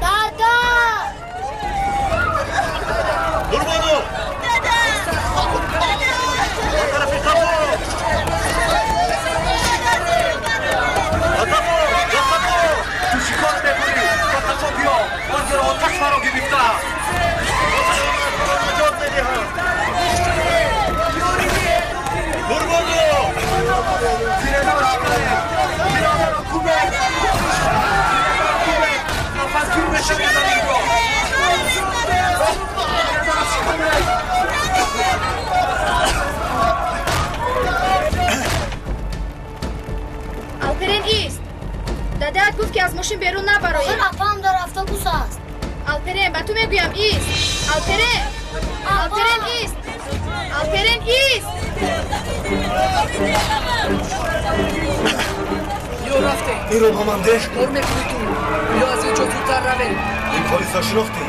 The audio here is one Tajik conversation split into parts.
Дада! Нурбону! Дада! Ба тарафи қафо! Ба қафо! Ба қафо! Ту чӣ кор мекунӣ? Ба қафо биё! Он ҷоро оташ фаро гирифтааст! Наҷот медиҳам! Нурбону! Алперен, ист! Дадаат гуфт, ки аз мошин берун набароӣ. Охир апам дар автобус аст. Алперен, ба ту мегӯям, ист! Алперен, Алперен, ист! Алперен, ист! Ё рафтем. Инро ба ман деҳ. Кор мекунӣ ту? Биё, аз ин ҷо зудтар равем. Ин полисро шинохтӣ?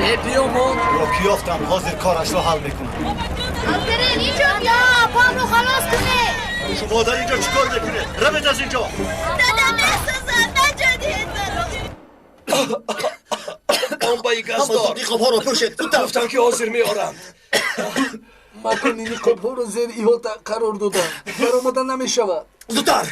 Э, биё мон. Ро ки ёфтам, ҳозир корашро ҳал мекунам. Алперен, инҷо биё. Апамро халос кунед. Шумо дар инҷо чӣ кор мекунед? Равед аз инҷо! Дада, месӯзад, наҷот диҳед маро. Бомбаи Ҳама газдор. зуд ниқобҳоро пӯшед, зудтар! Гуфтам, ки ҳозир меорам. Макони ниқобҳоро зери иҳота қарор додам, баромада намешавад. Зудтар!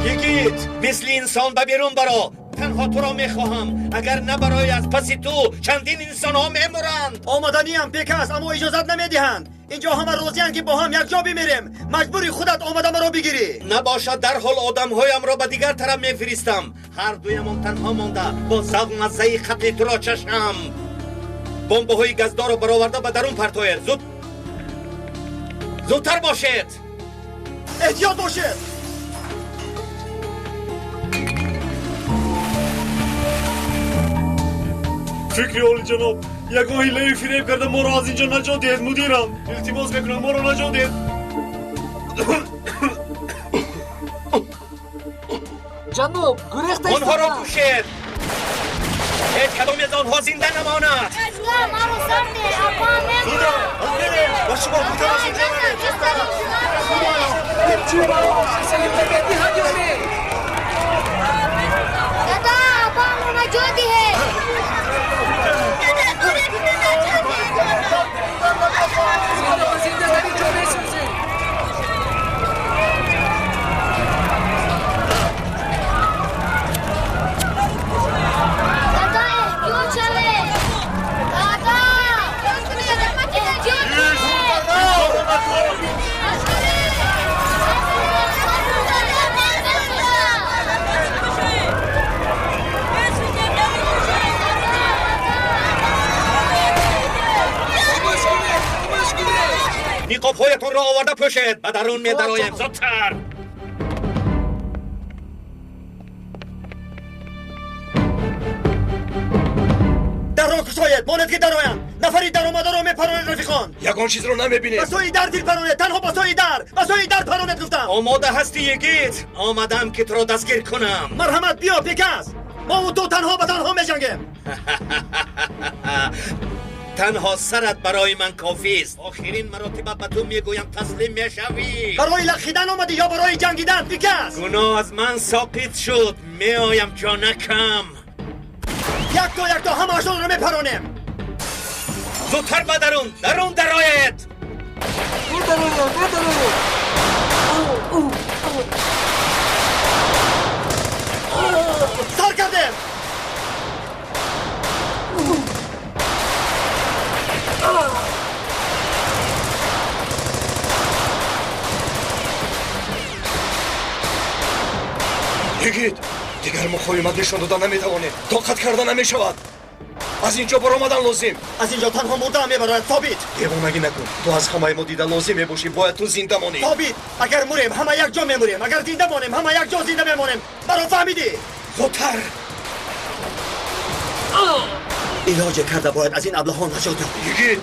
Йигит, мисли инсон ба берун баро. Танҳо туро мехоҳам. Агар набарои, аз паси ту чандин инсонҳо мемуранд. Омаданиам, Пекас, аммо иҷозат намедиҳанд. Инҷо ҳама розиянд, ки бо ҳам якҷо бимирем. Маҷбури худат омада маро бигирӣ. Набошад, дарҳол одамҳоямро ба дигар тараф мефиристам. Ҳар дуямон танҳо монда, бо завқ маззаи қатли туро чашам. Бомбаҳои газдорро бароварда ба дарун партоед. Зуд, зудтар бошед! Эҳтиёт бошед! Фикри олиҷаноб, ягон ҳилаю фиреб карда моро аз инҷо наҷот диҳед, мудирам. Илтимос мекунам, моро наҷот диҳед. Ҷаноб, гурехта Онҳоро истодаанд. кушед! Ҳеҷ кадоме аз онҳо зинда намонад! Дада, маро сар деҳ, апам мемурад. Ба шумо гуфтам, аз инҷо равед! Медиҳад ё не? Дада, апамро наҷот диҳед. Дада, гурехта, наҷот диҳед. Зинда ба зинда дар ин ҷо месӯзем. Дада, эҳтиёт шавед. Дада, эҳтиёт шавед. Хомӯш кунед! Ниқобҳоятонро оварда пӯшед, ба дарун медароем. Зудтар! Дарро кушоед, монед, ки дароянд. Нафари даромадаро мепаронед, рафиқон. Ягон чизро намебинем. Ба сӯи дар дил паронед, танҳо ба сӯи дар, ба сӯи дар паронед, гуфтам. Омода ҳастӣ, йигит? Омадам, ки туро дастгир кунам. Марҳамат, биё, Пекас. Мову ту танҳо ба танҳо меҷангем. Танҳо сарат барои ман кофист. Охирин маротиба ба ту мегӯям, таслим мешавӣ. Барои лақхидан омадӣ ё барои ҷангидан, Пекас? Гуноҳ аз ман соқит шуд. Меоям, ҷонакам. Якто якто ҳамаашонро мепаронем. Зудтар ба дарун, дарун дароед! Медароям, медароям. Сар кардем. Йигит, дигар муқовимат нишон дода наметавонем, тоқат карда намешавад. Аз ин ҷо баромадан лозим. Аз инҷо танҳо мурдаам мебарояд, Собит. Девонагӣ накун. Ту аз ҳамаи мо дида лозим мебошӣ, бояд ту зинда монӣ. Собит, агар мурем, ҳама якҷо мемурем, агар зинда монем, ҳама якҷо зинда мемонем. Маро фаҳмидӣ? Зудтар! Илоҷе карда бояд аз ин аблаҳон наҷот ёбем. Йигит!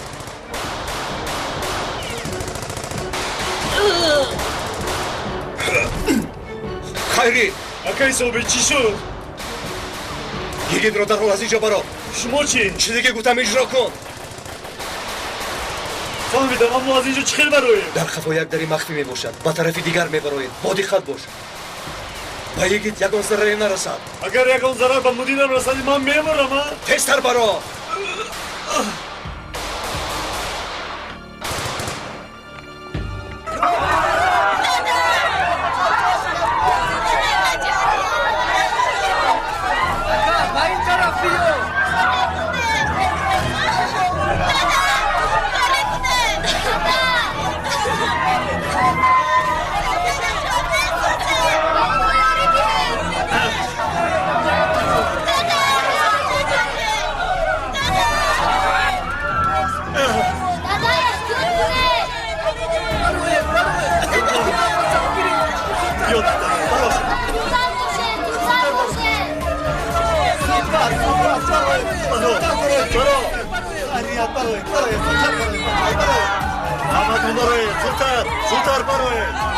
Хайрӣ! Акай Собит, чӣ шуд? Йигитро дарҳол аз инҷо баро. Шумо чӣ? Чизе ки гуфтам иҷро кун. Фаҳмидам, аммо аз инҷо чӣ хел бароем? Дар қафо як дари махфӣ мебошад. Ба тарафи дигар мебароед. Бо диққат бош. Ба йигит ягон зараре нарасад. Агар ягон зарар ба мудирам расад, ман мемурам, а? Тезтар баро!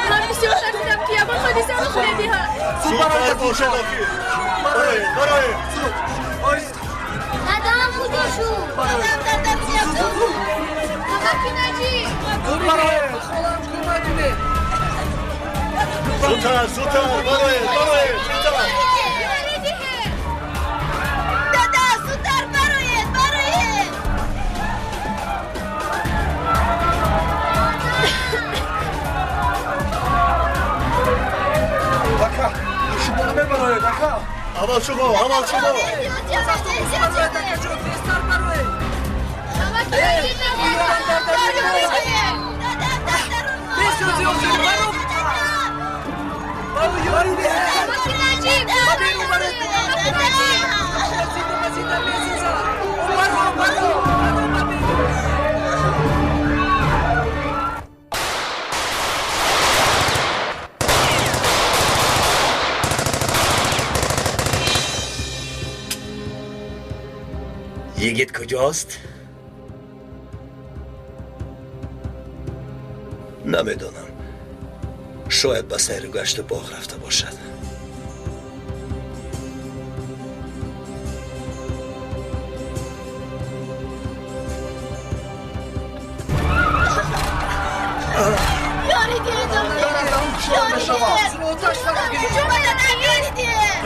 Ман бисёр тарсидам, ки ягон ҳодиса рух медиҳад. Дадам куҷо шуд? Амаки Наҷиб! Дада, зудтар бароед, бароед! Ака, шумо намебароед, ака. Аввал шумо, аввал шумо. Амаки Наҷиб, Амаки Наҷиб! Амаки Наҷиб! Йигит куҷост? Намедонам. Шояд ба сайру гашту боғ рафта бошад. Ёри диҳед, ёри диҳед! Ёри диҳед!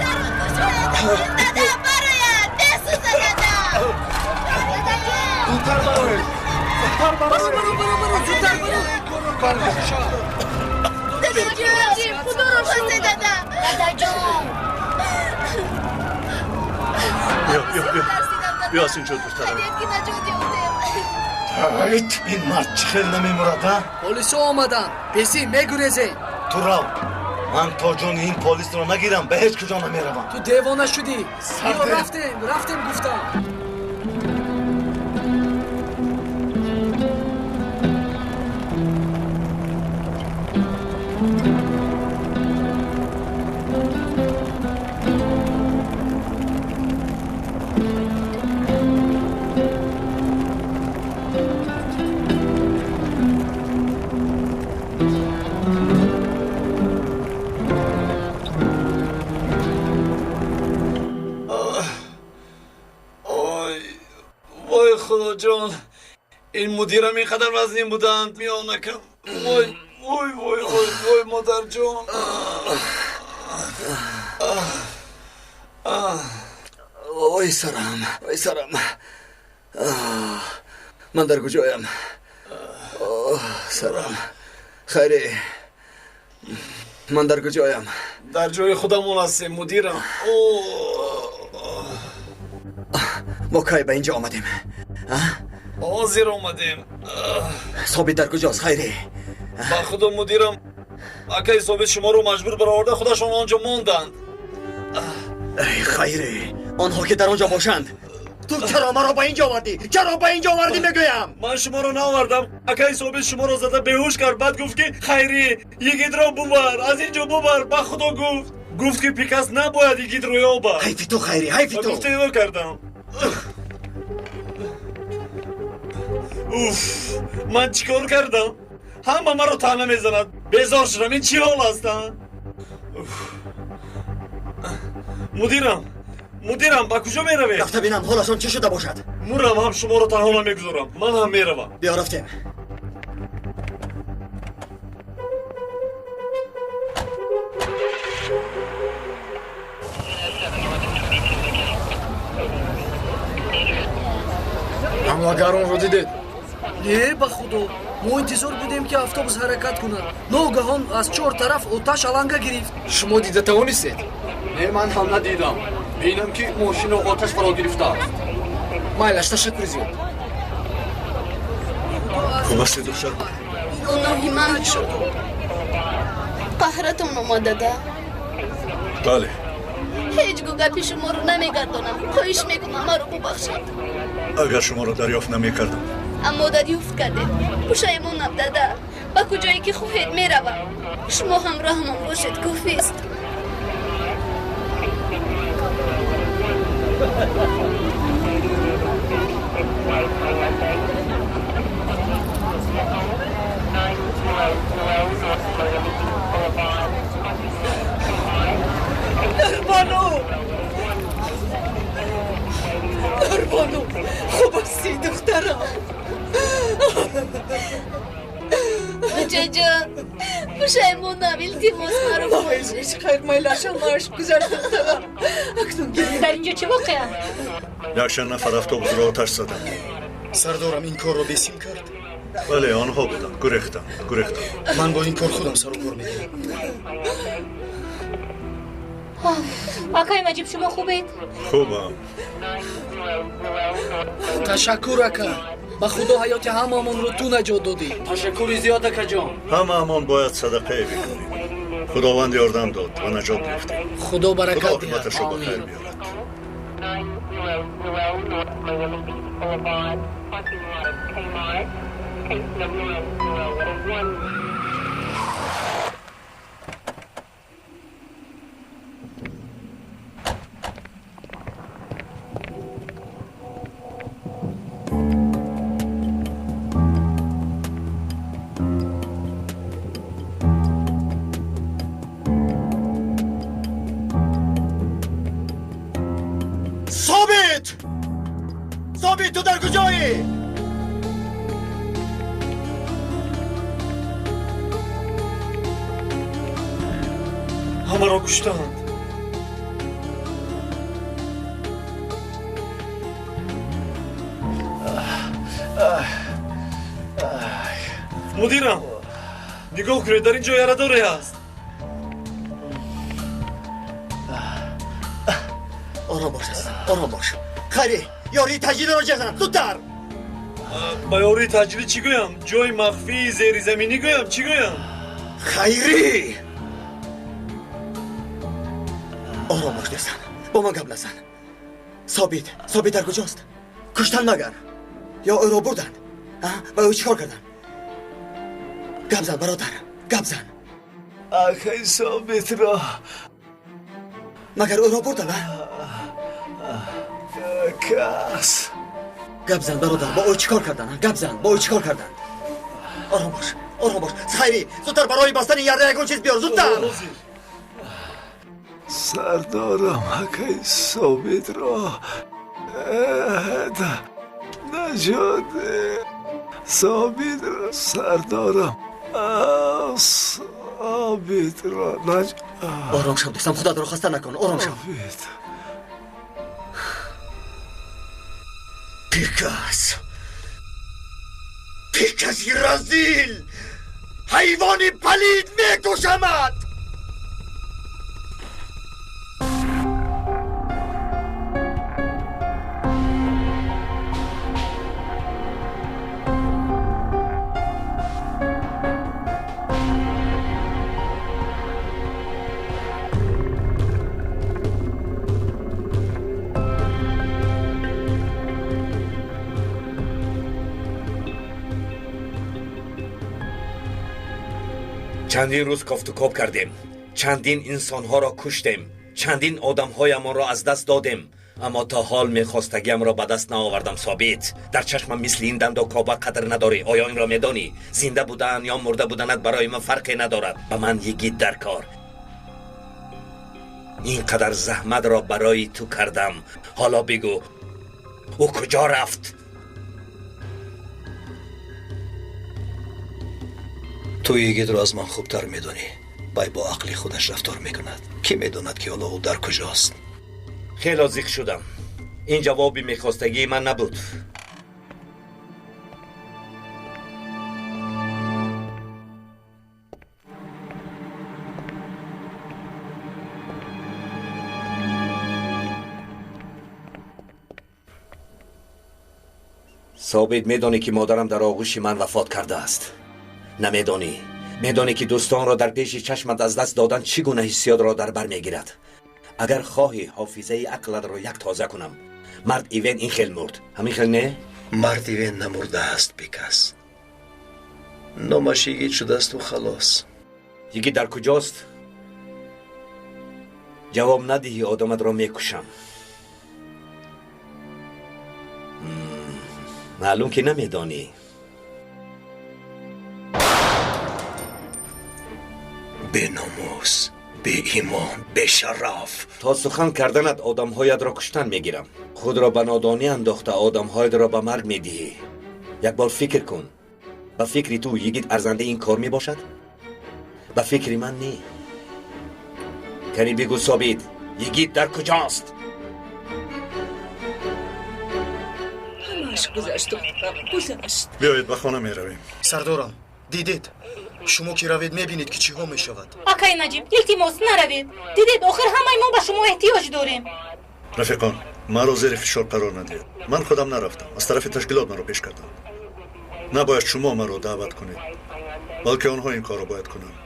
Дарро кушоед! Дада, барояд! Бесӯза, дада! Зудтар бароед. Зудтар бароед. Наҷиб, худоро шукр! Дада! Дадаҷон! Биё, биё, биё. Биё аз инҷо дуртар. Ки наҷот ёфтем! Айт, ин мард чӣ хел намемурад, а? Полисҳо омаданд. Песӣ мегурезем. Ту рав. Ман то ҷони ин полисро нагирам, ба ҳеҷ куҷо намеравам. Ту девона шудӣ. Биё рафтем, рафтем гуфтам. Вой худоҷон, ин мудирам ин қадар вазнин буданд, миёнакам. Вой, вой, вой, вой, вой, модарҷон. Ой сарам, ой сарам. Ман дар куҷоям? Сарам. Хайре, ман дар куҷоям? Дар ҷои худамон ҳастем, мудирам. Мо кай ба инҷо омадем? Ҳозир омадем. Собит дар куҷост, Хайре? Ба худо мудирам, акаи Собит шуморо маҷбур бароварда, худашон он ҷо монданд. Эй Хайре, онҳо ки дар он ҷо бошанд. Ту чаро маро ба инҷо овардӣ? Чаро ба инҷо овардӣ мегӯям? Ман шуморо наовардам. Акаи Собит шуморо зада беҳуш кард, баъд гуфт ки Хайри, йигитро бубар, аз инҷо бубар. Ба худо гуфт. Гуфт ки Пикас набояд йигитро ёбад. Ҳайфи ту, Хайри, ҳайфи ту. Гуфта ё кардам. Уф, ман чӣ кор кардам? Ҳама маро таъна мезанад. Безор шудам. Ин чӣ ҳол аст, а? Мудирам, Мудирам, ба куҷо меравед? Рафта бинам ҳолашон чӣ шуда бошад. Мурам ҳам шуморо танҳо намегузорам. Ман ҳам меравам. Биё рафтем. Ҳамлагаронро дидед? Не, ба худо. Мо интизор будем, ки автобус ҳаракат кунад. Ногаҳон аз чор тараф оташ аланга гирифт. Шумо дида тавонистед? Не, ман ҳам надидам. Бинам, ки мошинро оташ фаро гирифтааст. Майлаш, ташаккури зиёд. Хуб ҳастед, духтар? Гуноҳи ман шуд. Қаҳратон омад, дада? Бале. Ҳеҷ гоҳ гапи шуморо намегардонам. Хоҳиш мекунам, маро бубахшед. Агар шуморо дарёфт намекардам. Аммо дарёфт кардед. Пушаймонам, дада. Ба куҷое ки хоҳед меравам. Шумо ҳамроҳамон бошед, кофист. Нарбану! Нарбану! Хуб ҳастӣ, духтарам? Бачаҷон, пушаймонам, илтимос, маро бубахшед. Хайр, майлаш, ҳамааш гузашт, духтарам. Акнун гирем. Дар инҷо чӣ воқеа? Якчанд нафар автобусро оташ заданд. Сардорам ин корро бесим кард? Бале, онҳо буданд. Гурехтанд, гурехтанд. Ман бо ин кор худам сару кор мегирам. Акай Наҷиб, шумо хубед? Хубам. Ташаккур, ака. Ба худо, ҳаёти ҳамаамонро ту наҷот додӣ. Ташаккури зиёд, акаҷон. Ҳамаамон бояд садақае бикунем. Худованд ёрдам дод ва наҷот ёфтем. Худо баракат Худо оқибаташро ба хайр биёрад. Собит! Собит, ту дар куҷоӣ? Ҳамаро куштанд. Мудирам, нигоҳ кунед, дар ин ҷо ярадоре ҳаст. Ором бош, азизам, ором бош. Хайри, ёрии таҷилиро ҷазан, зудтар. Ба ёрии таҷилӣ чӣ гӯям? Ҷои махфии зеризаминӣ гӯям, чӣ гӯям? Хайрӣ! Ором бош, дӯстам, бо ман гап назан. Собит, Собит дар куҷост? Куштанд магар? Ё ӯро бурданд? Ба ӯ чӣ кор карданд? Гап зан, бародар, гап зан. Акай Собитро магар ӯро бурданд, кас. Гап зан, бародар, бо ӯ чӣ кор карданд? Гап зан, бо ӯ чӣ кор карданд? Ором бош, ором бош. Хайрӣ, зудтар барои бастани ярда ягон чиз биёр, зудтар. Сардорам акай Собитро наҷот Собитро сардорам Собитро наҷ. Ором шав, дӯстам, худатро хаста накун, ором шав. Пикас! Пикаси разил! Ҳайвони палид, мекушамат! Чандин рӯз кофтукоб кардем, чандин инсонҳоро куштем, чандин одамҳоямонро аз даст додем, аммо то ҳол мехостагиамро ба даст наовардам. Собит, дар чашмам мисли ин дандокоба қадр надорӣ. Оё инро медонӣ? Зинда будан ё мурда буданат барои ман фарқе надорад. Ба ман йигит дар кор. Инқадар заҳматро барои ту кардам. Ҳоло бигӯ, ӯ куҷо рафт? Ту Йигитро аз ман хубтар медонӣ. Вай бо ақли худаш рафтор мекунад. Кӣ медонад, ки ҳоло ӯ дар куҷост? Хело зиқ шудам. Ин ҷавоби мехостагии ман набуд. Собит, медонӣ, ки модарам дар оғӯши ман вафот кардааст? Намедонӣ? Медонӣ, ки дӯстонро дар пеши чашмат аз даст додан чӣ гуна ҳиссиётро дар бар мегирад? Агар хоҳӣ ҳофизаи ақлатро як тоза кунам, мард Ивен ин хел мурд. Ҳамин хел не? Мард Ивен намурдааст, бекас. Номаш Йигит шудаасту халос. Йигит дар куҷост? Ҷавоб надиҳӣ, одаматро мекушам. Маълум, ки намедонӣ. Беномус, беимон, бешараф. То сухан карданат одамҳоятро куштан мегирам. Худро ба нодонӣ андохта одамҳоятро ба марг медиҳӣ. Як бор фикр кун. Ба фикри ту Йигит арзандаи ин кор мебошад? Ба фикри ман не. Кани бигӯ, Собит, Йигит дар куҷост? Ҳамааш гузашт, духтарам, гузашт. Биёед, ба хона меравем. Сардорам, дидед? Шумо ки равед, мебинед, ки чиҳо мешавад. Акай Наҷиб, илтимос, наравед. Дидед, охир ҳамаи мо ба шумо эҳтиёҷ дорем. Рафиқон, маро зери фишор қарор надиҳед. Ман худам нарафтам, аз тарафи ташкилот маро пеш карданд. Набояд шумо маро даъват кунед, балки онҳо ин корро бояд кунанд.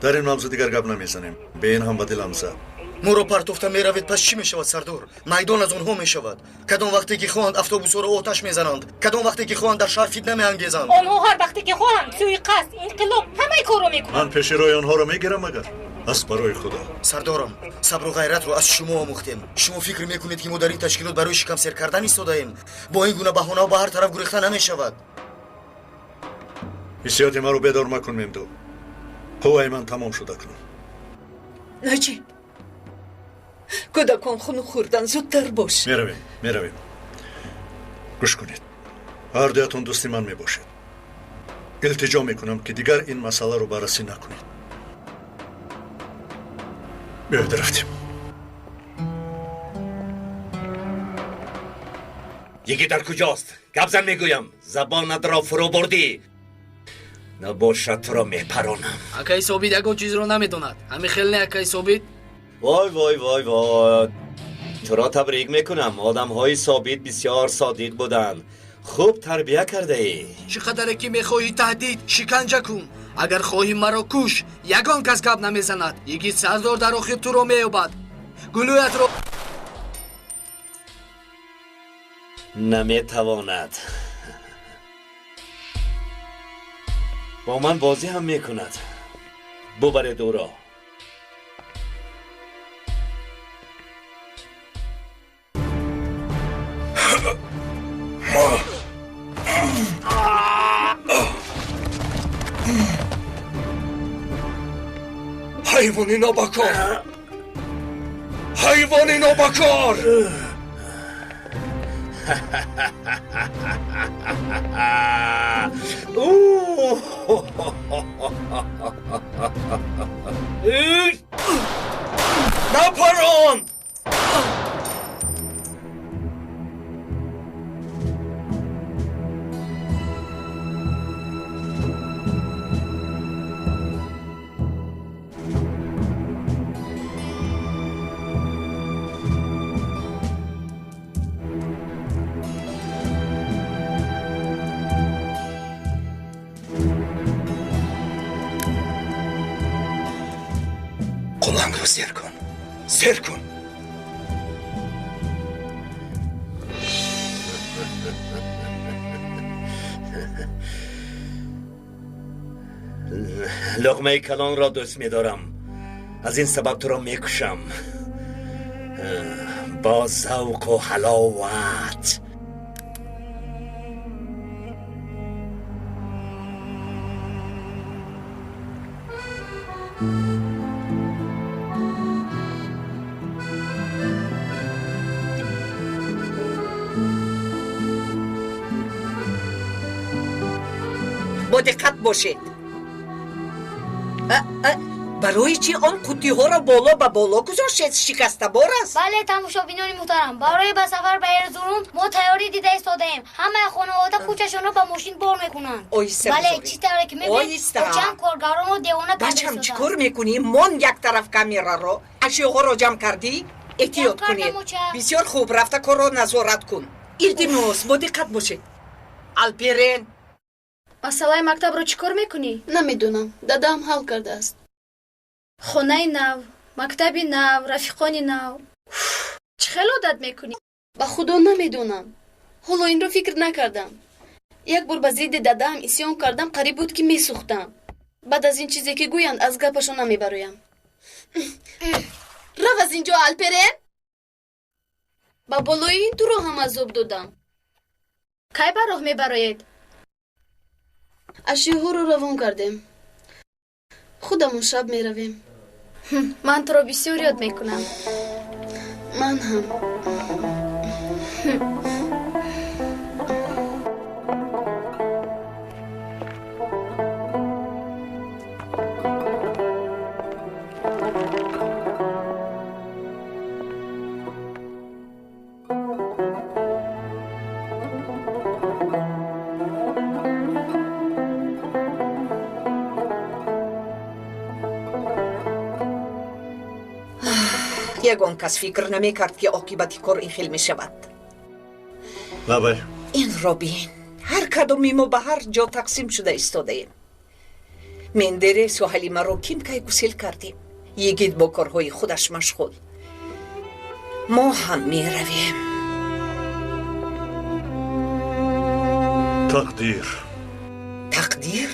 Дар ин мавзӯъ дигар гап намезанем. Бе ин ҳам ба дилам зад. Моро партофта меравед, пас чӣ мешавад, сардор? Майдон аз онҳо мешавад. Кадом вақте ки хоҳанд, автобусҳоро оташ мезананд. Кадом вақте ки хоҳанд, дар шаҳр фитна меангезанд. Онҳо ҳар вақте ки хоҳанд суиқасд, инқилоб, ҳамаи корро мекунанд. Ман пеши роҳи онҳоро мегирам, магар аз барои Худо. Сардорам, сабру ғайратро аз шумо омӯхтем. Шумо фикр мекунед, ки мо дар ин ташкилот барои шикамсер кардан истодаем? Бо ин гуна баҳонаҳо ба ҳар тараф гурехта намешавад. Ҳиссиёти маро бедор макун, Мемду. Қувваи ман тамом шуда кунун. Наҷиб, кӯдакон хунук хӯрдан, зудтар бош. Меравем, меравем. Гӯш кунед, ҳар дуятон дӯсти ман мебошед. Илтиҷо мекунам, ки дигар ин масъаларо баррасӣ накунед. Биёед, рафтем. Йигит дар куҷост? Гап зан, мегӯям. Забонатро фурӯ бурдӣ. Набошад, туро мепаронам. Акаи Собит ягон чизро намедонад. Ҳамин хел не, акаи Собит? Вой, вой, вой, вой, туро табрик мекунам. Одамҳои Собит бисёр содиқ буданд. Хуб тарбия кардаӣ. Чӣ қадаре ки мехоҳӣ таҳдид, шиканҷа кун. Агар хоҳӣ, маро куш. Ягон кас гап намезанад. Йигит сардор дар охир туро меёбад. Гулӯятро наметавонад. Бо ман бозӣ ҳам мекунад. Бубаред ӯро. Ҳайвони нобакор! Ҳайвони нобакор! Напарон! Қулангро сер кун, сер кун. Луқмаи калонро дӯст медорам. Аз ин сабаб туро мекушам бо завқу ҳаловат. Бо диққат бошед. Барои чӣ он қуттиҳоро боло ба боло гузоштед? Шикастабор аст. Бале, тамошобинони муҳтарам, барои ба сафар ба Эрзурум мо тайёрӣ дида истодаем. Ҳамаи хонавода кӯчашонро ба мошин бор мекунанд. Бале, чӣ тавре ки мебинед, чанд коргаронро девона карда. Бачам, чӣ кор мекунӣ? Мон як тараф камераро, ашёҳоро ҷамъ кардӣ? Эҳтиёт кунед. Бисёр хуб, рафта корро назорат кун. Илтимос, бо диққат бошед. Алперен, масъалаи мактабро чӣ кор мекунӣ? Намедонам, дадаам ҳал кардааст. Хонаи нав, мактаби нав, рафиқони нав. Чӣ хел одат мекунӣ? Ба худо намедонам. Ҳоло инро фикр накардам. Як бор ба зидди дадаам исьён кардам, қариб буд ки месӯхтам. Баъд аз ин чизе ки гӯянд, аз гапашон намебароям. Рав аз ин ҷо, Алперен! Ба болои ин туро ҳам азоб додам. Кай ба роҳ мебароед? Ашёҳоро равон кардем. Худамон шаб меравем. Ман туро бисёр ёд мекунам. Ман ҳам. Ягон кас фикр намекард, ки оқибати кор ин хел мешавад. Лабай. Инро бин, ҳар кадоми мо ба ҳар ҷо тақсим шуда истодаем. Мендересу Ҳалимаро ким кай гусел кардем. Йигит бо корҳои худаш машғул. Мо ҳам меравем. Тақдир. Тақдир?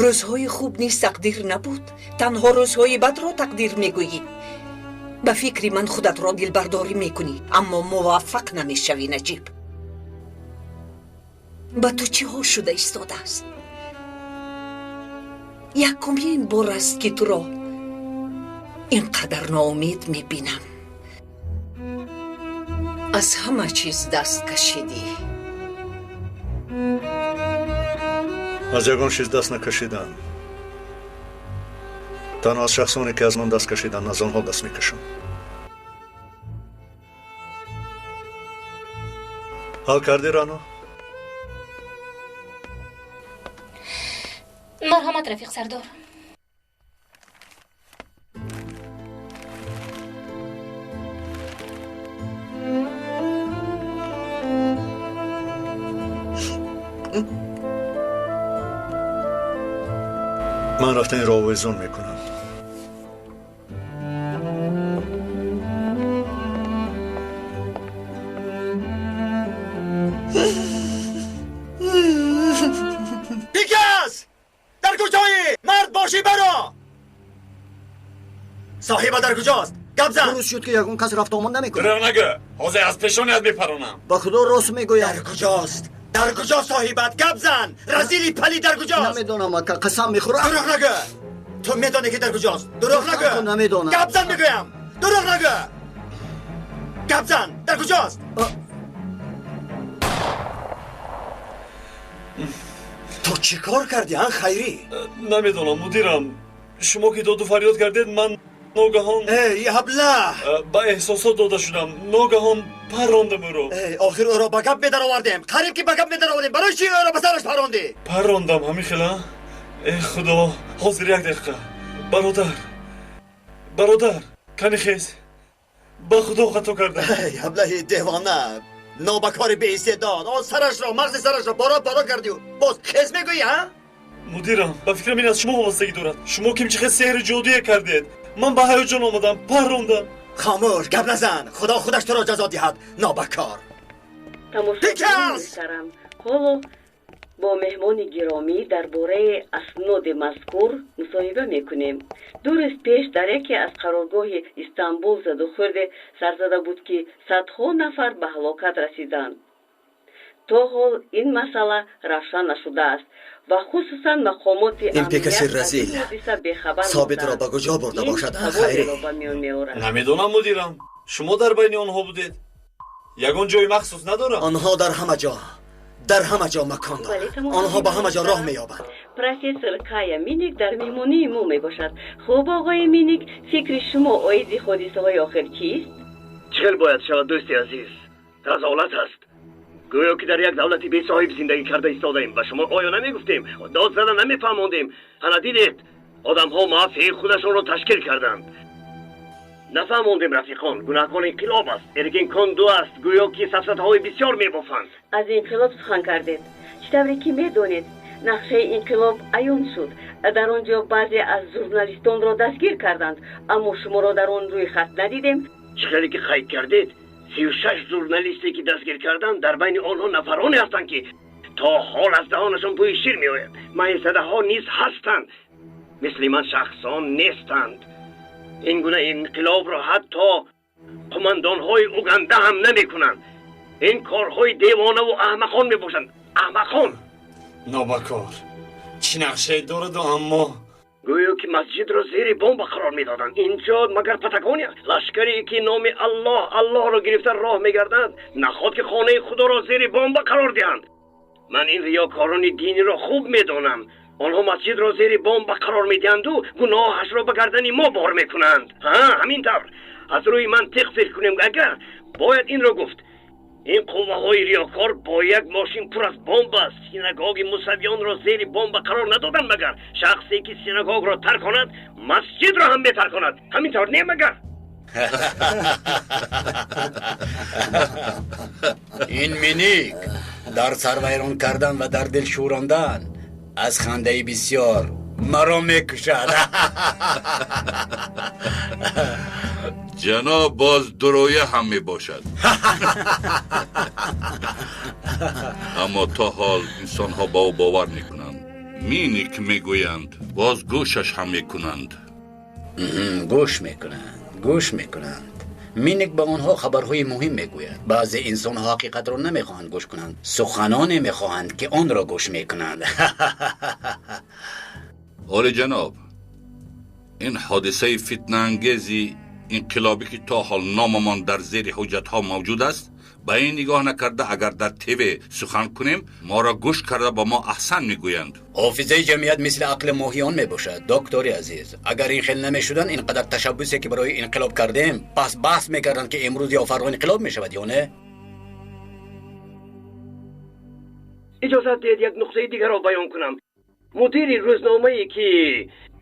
Рӯзҳои хуб низ тақдир набуд. Танҳо рӯзҳои бадро тақдир мегӯӣ. Ба фикри ман худатро дилбардорӣ мекунӣ, аммо муваффақ намешавӣ, Наҷиб. Ба ту чиҳо шуда истодааст? Якумин бор аст, ки туро ин қадар ноумед мебинам. Аз ҳама чиз даст кашидӣ. Аз ягон чиз даст накашидам. Танҳо аз шахсоне, ки аз ман даст кашиданд, аз онҳо даст мекашам. Ҳал кардӣ, Рано? Марҳамат, рафиқ сардор. Ман рафта инро овезон мекунам. Пикас! Дар куҷоӣ? Мард бошӣ, баро! Соҳиба дар куҷост? Гап зан! Дуруст шуд, ки ягон кас рафтуомад намекунад. Дурӯғ нагӯ, ҳозир аз пешоният мепаронам. Ба худо рост мегӯям. Дар куҷост? Дар куҷо соҳибат? Гап зан! Разили палид дар куҷост? Намедонам, ака, қасам мехӯрам. Дурӯғ нагӯ! Ту медонӣ, ки дар куҷост. Дурӯғ нагӯ! Намедонам. Гап зан мегӯям! Дурӯғ нагӯ! Гап зан! Дар куҷост? Ту чӣ кор кардӣ, ан Хайрӣ? Намедонам, мудирам. Шумо ки доду фарёд кардед, ман ногаҳон Эй, абла! Ба эҳсосот дода шудам. Ногаҳон паррондам ӯро. Эй, охир ӯро ба гап медаровардем. Қариб ки ба гап медаровардем. Барои чӣ ӯро ба сараш паррондӣ? Паррондам, ҳамин хела? Эй худо, ҳозир як дақиқа. Бародар, бародар, кани хез. Ба худо хато кардам. Эй, аблаҳи девона! Нобакори беистеъдод. Он сарашро, мағзи сарашро бора бора кардию боз хез мегӯӣ, ҳа? Мудирам, ба фикрам ин аз шумо вобастагӣ дорад. Шумо ким чӣ хел сеҳри ҷодуе кардед. Ман ба ҳаяҷон омадам, паррондам. Хомӯш, гап назан. Худо худаш туро ҷазо диҳад, нобакор. Тамошобинони муҳтарам, ҳоло бо меҳмони гиромӣ дар бораи асноди мазкур мусоҳиба мекунем. 2 рӯз пеш дар яке аз қароргоҳи Истанбул задухӯрде сар зада буд, ки садҳо нафар ба ҳалокат расиданд. То ҳол ин масъала равшан нашудааст ва хусусан мақомоти Ин пикаси амният аз ин разил ҳодиса бехабар Собитро монданд. ба куҷо бурда Ин бошад, а, Хайрӣ? саволеро ба миён меорад. Намедонам, мудирам. Шумо дар байни онҳо будед. Ягон ҷои махсус надорам. Онҳо дар ҳама ҷо, Дар ҳама ҷо макон дорад. Онҳо ба ҳама ҷо роҳ меёбанд. Профессор Кая Миник дар меҳмонии мо мебошад. Хуб, оғои Миник, фикри шумо оиди ҳодисаҳои охир чист? Чӣ хел бояд шавад, дӯсти азиз? Разолат аст. Гӯё ки дар як давлати бесоҳиб зиндагӣ карда истодаем. Ба шумо оё намегуфтем? Дод зада намефаҳмондем. Ана дидед, одамҳо мафияи худашонро ташкил карданд. Нафаҳмондем, рафиқон, гунаҳкор инқилоб аст. Эргенекон ду аст, гӯё ки сафсатаҳои бисёр мебофанд. Аз инқилоб сухан кардед. Чӣ тавре ки медонед, нақшаи инқилоб аён шуд. Дар он ҷо баъзе аз журналистонро дастгир карданд, аммо шуморо дар он рӯи хат надидем. Чӣ хеле ки қайд кардед, 36 журналисте ки дастгир карданд, дар байни онҳо нафароне ҳастанд, ки то ҳол аз даҳонашон бӯи шир меояд. Майсадаҳо низ ҳастанд. Мисли ман шахсон нестанд. Ин гуна инқилобро ҳатто қумандонҳои Уганда ҳам намекунанд. Ин корҳои девонаву аҳмақон мебошанд. Аҳмақон. Нобакор чӣ нақшае дораду, аммо гӯё ки масҷидро зери бомба қарор медоданд. Инҷо магар Патагония? Лашкаре ки номи Аллоҳ Аллоҳро гирифта роҳ мегарданд, наход ки хонаи худоро зери бомба қарор диҳанд. Ман ин риёкорони диниро хуб медонам. Онҳо масҷидро зери бомба қарор медиҳанду гуноҳашро ба гардани мо бор мекунанд. Ҳа, ҳамин тавр. Аз рӯи мантиқ фикр кунем, агар бояд инро гуфт. Ин қувваҳои риёкор бо як мошин пур аз бомба синагоги мусавиёнро зери бомба қарор надоданд, магар шахсе ки синагогро тарк кунад, масҷидро ҳам метарконад. Ҳамин тавр не, магар? Ин Миник дар сарвайрон кардан ва дар дил шӯрондан аз хандаи бисёр маро мекушад. Ҷаноб боз дурӯя ҳам мебошад. Аммо то ҳол инсонҳо ба ӯ бовар мекунанд. Миник мегӯянд, боз гӯшаш ҳам мекунанд. Гӯш мекунанд, гӯш мекунанд. Миник ба онҳо хабарҳои муҳим мегӯяд. Баъзе инсонҳо ҳақиқатро намехоҳанд гӯш кунанд, суханоне мехоҳанд, ки онро гӯш мекунанд. Оли ҷаноб, ин ҳодисаи фитнаангези инқилобӣ ки то ҳол номамон дар зери ҳуҷҷатҳо мавҷуд аст, ба ин нигоҳ накарда агар дар ТВ сухан кунем, моро гӯш карда ба мо аҳсан мегӯянд. Ҳофизаи ҷамъият мисли ақли моҳиён мебошад, доктори азиз. Агар ин хел намешуданд, ин қадар ташаббусе ки барои инқилоб кардем, пас баҳс мекарданд, ки имрӯз ё фардо инқилоб мешавад ё не? Иҷозат диҳед як нуқтаи дигарро баён кунам. Мудири рӯзномае ки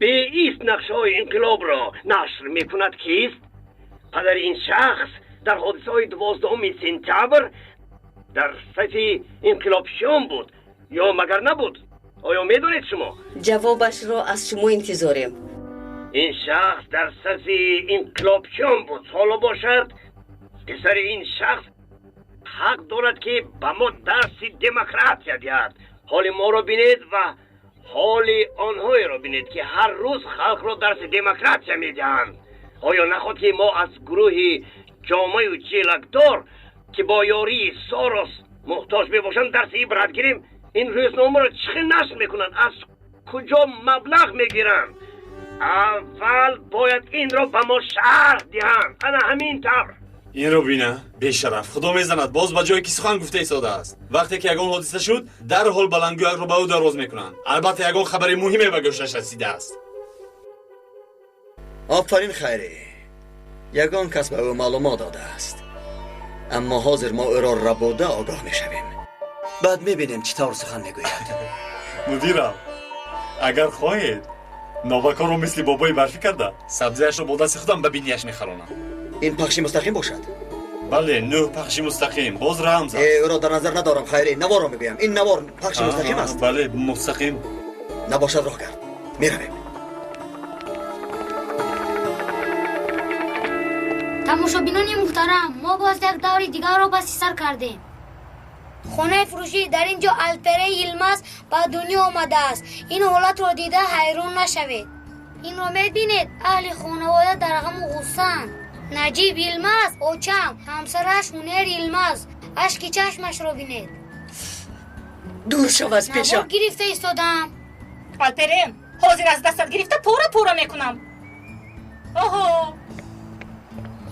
беист нақшаҳои инқилобро нашр мекунад кист? Падари ин шахс дар ҳодисаҳои 12 сентябр дар сафи инқилобчиён буд ё магар набуд? Оё медонед шумо? Ҷавобашро аз шумо интизорем. Ин шахс дар сафи инқилобчиён буд. Ҳоло бошад, писари ин шахс ҳақ дорад, ки ба мо дарси демократия диҳад. Ҳоли моро бинед ва ҳоли онҳоеро бинед, ки ҳар рӯз халқро дарси демократия медиҳанд. Оё наход ки мо аз гурӯҳи ҷомаю ҷелакдор, ки бо ёрии Сорос муҳтоҷ мебошанд, дарси ибрат гирем? Ин рӯзномаро чӣ хел нашр мекунанд? Аз куҷо маблағ мегиранд? Аввал бояд инро ба мо шарҳ диҳанд. Ана ҳамин тавр. Инро бина, бешараф, худо мезанад, боз ба ҷое ки сухан гуфта истодааст. Вақте ки ягон ҳодиса шуд, дарҳол баландгӯякро ба ӯ дароз мекунанд. Албатта ягон хабари муҳиме ба гӯшаш расидааст. Офарин, Хайрӣ. Ягон кас ба ӯ маълумот додааст. Аммо ҳозир мо ӯро рабуда огоҳ мешавем. Баъд мебинем чӣ тавр сухан мегӯяд. Мудирам, агар хоҳед, нобакорро мисли бобои барфӣ карда, сабзиашро бо дасти худам ба бинияш мехаронам. Ин пахши мустақим бошад? Бале, нӯҳ пахши мустақим, боз рамз аст. Ӯро дар назар надорам, Хайрӣ, наворро мегӯям. Ин навор пахши мустақим аст? Бале, мустақим. Набошад, роҳ кард. Меравем. Тамошобинони муҳтарам, мо боз як даври дигарро паси сар кардем. Хонаи фурӯшӣ дар ин ҷо Алперен Йилмаз ба дунё омадааст. Ин ҳолатро дида ҳайрон нашавед. Инро мебинед, аҳли хонавода дар ғаму ғуссаанд. Наҷиб Йилмаз очам, ҳамсараш Ҳунер Йилмаз. Ашки чашмашро бинед. Дур шав аз пешам. Навор гирифта истодам. Алперен, ҳозир аз дастат гирифта пора пора мекунам. Оҳо!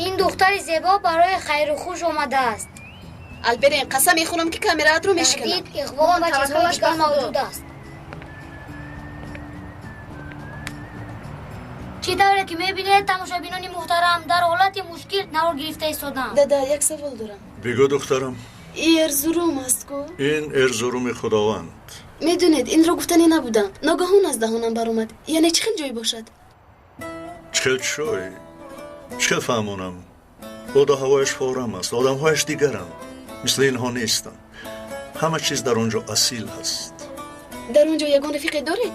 Ин духтари зебо барои хайру хуш омадааст. Алперен, қасам мехӯрам, ки камераатро мешиканам. Таҳдид, иғво ва чизҳои дигар мавҷуд аст. Чӣ тавре ки мебинед, тамошобинони муҳтарам, дар ҳолати мушкил навор гирифта истодам. Дада, як савол дорам. Бигӯ, духтарам. Ин Эрзурум аст ку? Ин Эрзуруми Худованд. Медонед, инро гуфтанӣ набудам. Ногаҳон аз даҳонам баромад. Яъне чӣ хел ҷой бошад? Чӣ хел ҷой? Чӣ хел фаҳмонам? Боду ҳавояш форам аст, одамҳояш дигаранд, мисли инҳо нестанд. Ҳама чиз дар он ҷо асил ҳаст. Дар он ҷо ягон рафиқе доред?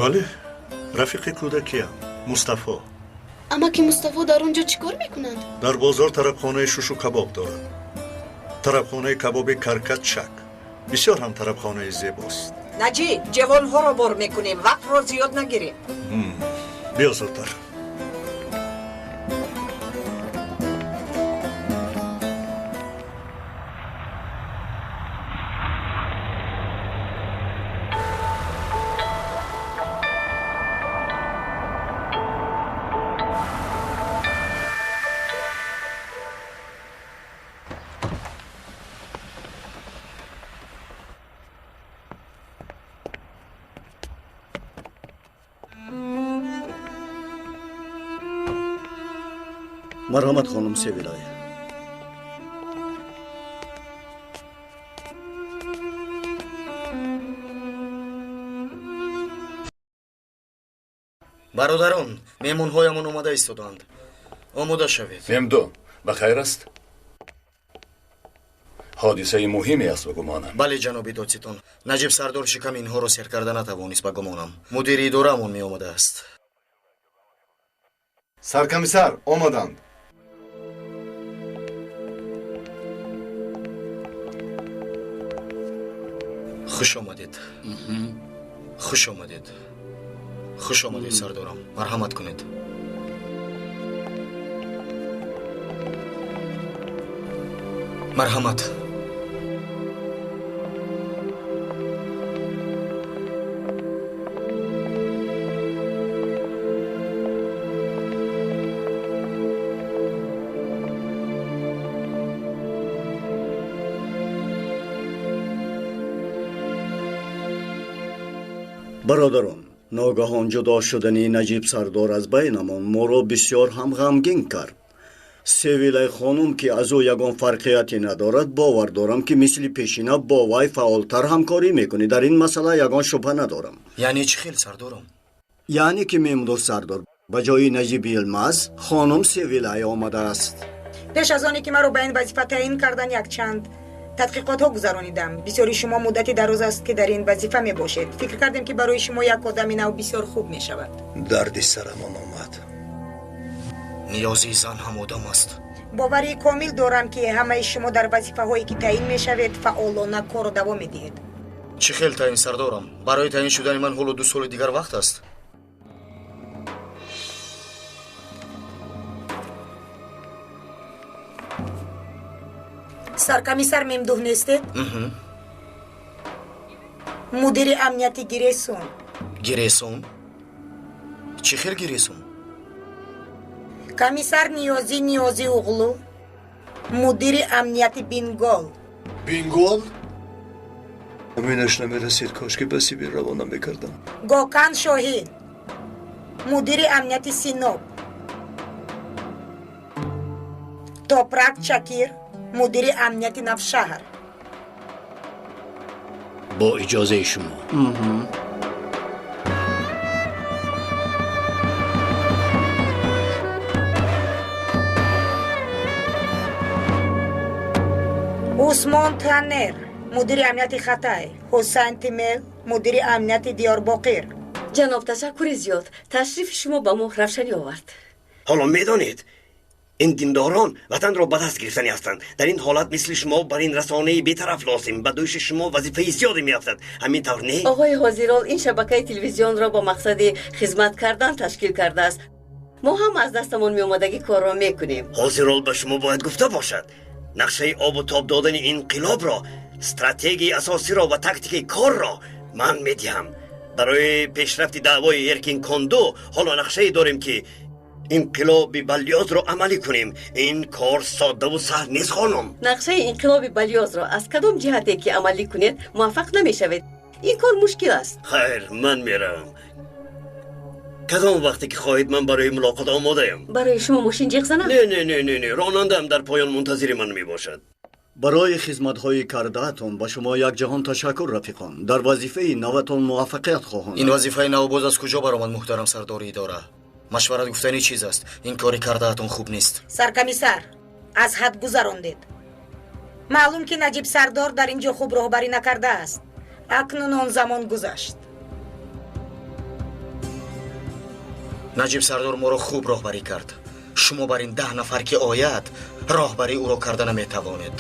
Бале, рафиқи кӯдакиам, Мустафо. Амаки Мустафо дар он ҷо чӣ кор мекунанд? Дар бозор тарабхонаи шушу кабоб дорад. Тарабхонаи кабоби Каркатчак. Бисёр ҳам тарабхонаи зебост. Наҷиб, ҷавонҳоро бор мекунем, вақтро зиёд нагирем. Биё зудтар. Марҳамат, хонум Севилай. Бародарон, меҳмонҳоямон омада истодаанд. Омода шавед. Мемду, ба хайр аст? Ҳодисаи муҳиме аст, ба гумонам. Бале, ҷаноби додситон. Наҷиб сардор шиками инҳоро сер карда натавонист, ба гумонам. Мудири идораамон меомадааст. Саркомиссар омаданд. Хуш омадед. Хуш омадед. Хуш омадед, сардорам. Марҳамат кунед. Марҳамат. Бародарон, ногаҳон ҷудо шудани Наҷиб сардор аз байнамон моро бисёр ҳам ғамгин кард. Севилай хонум, ки аз ӯ ягон фарқияте надорад, бовар дорам, ки мисли пешина бо вай фаъолтар ҳамкорӣ мекунӣ. Дар ин масъала ягон шубҳа надорам. Яъне чӣ хел, сардорам? Яъне ки Мемдуҳ сардор, ба ҷои Наҷиб Йилмаз хонум Севилай омадааст. Пеш аз оне ки маро ба ин вазифа таъин кардан, якчанд тадқиқотҳо гузаронидам. Бисёри шумо муддати дароз аст, ки дар ин вазифа мебошед. Фикр кардем, ки барои шумо як одами нав бисёр хуб мешавад. Дарди сарамон омад. Ниёзии зан ҳам одам аст. Боварии комил дорам, ки ҳамаи шумо дар вазифаҳое ки таъин мешавед, фаъолона корро давом медиҳед. Чӣ хел таъин, сардорам? Барои таъин шудани ман ҳоло 2 соли дигар вақт аст. Саркомиссар Мемдуҳ нестед? Мудири амнияти Гиресун. Гиресун? Чӣ хел Гиресун? Комиссар Ниёзӣ Ниёзӣ уғлу, мудири амнияти Бингол. Бингол? Аминаш намерасид, кошки ба Сибир равона мекардам. Гокан Шоҳин, мудири амнияти Синоп. Топрак Чакир, мудири амнияти Навшаҳр. Бо иҷозаи шумо. Усмон Танер, мудири амнияти Хатай. Ҳусайн Тимел, мудири амнияти Диёрбоқир. Ҷаноб, ташаккури зиёд. Ташрифи шумо ба мо равшанӣ овард. Ҳоло медонед, ин диндорон ватанро ба даст гирифтанӣ ҳастанд. Дар ин ҳолат мисли шумо бар ин расонаи бетараф лозим. Ба дӯши шумо вазифаи зиёде меафтад. Ҳамин тавр не? Оғои ҳозирол ин шабакаи телевизионро бо мақсади хизмат кардан ташкил кардааст. Мо ҳам аз дастамон меомадагӣ корро мекунем. Ҳозирол ба шумо бояд гуфта бошад, нақшаи обу тоб додани инқилобро, стратегияи асосиро ва тактикаи корро ман медиҳам. Барои пешрафти даъвои Эркин Кондо ҳоло нақшае дорем, ки Инқилоби Балёзро амалӣ кунем. Ин кор соддаву саҳл нест, хонум. Нақшаи инқилоби Балёзро аз кадом ҷиҳате ки амалӣ кунед, муваффақ намешавед. Ин кор мушкил аст. Хайр, ман меравам. Кадом вақте ки хоҳед, ман барои мулоқот омодаям. Барои шумо мошин ҷиғ занам? Не, не, не, не, не, ронандаам дар поён мунтазири ман мебошад. Барои хизматҳои кардаатон ба шумо як ҷаҳон ташаккур, рафиқон. Дар вазифаи наватон муваффақият хоҳонам. Ин вазифаи нав боз аз куҷо баромад, муҳтарам сардори идора? Машварат гуфтани чиз аст. Ин кори кардаатон хуб нест. Саркомиссар, аз ҳад гузарондед. Маълум ки Наҷиб сардор дар ин ҷо хуб роҳбарӣ накардааст. Акнун он замон гузашт. Наҷиб сардор моро хуб роҳбарӣ кард. Шумо бар ин 10 нафар ки ояд, роҳбарии ӯро карда наметавонед.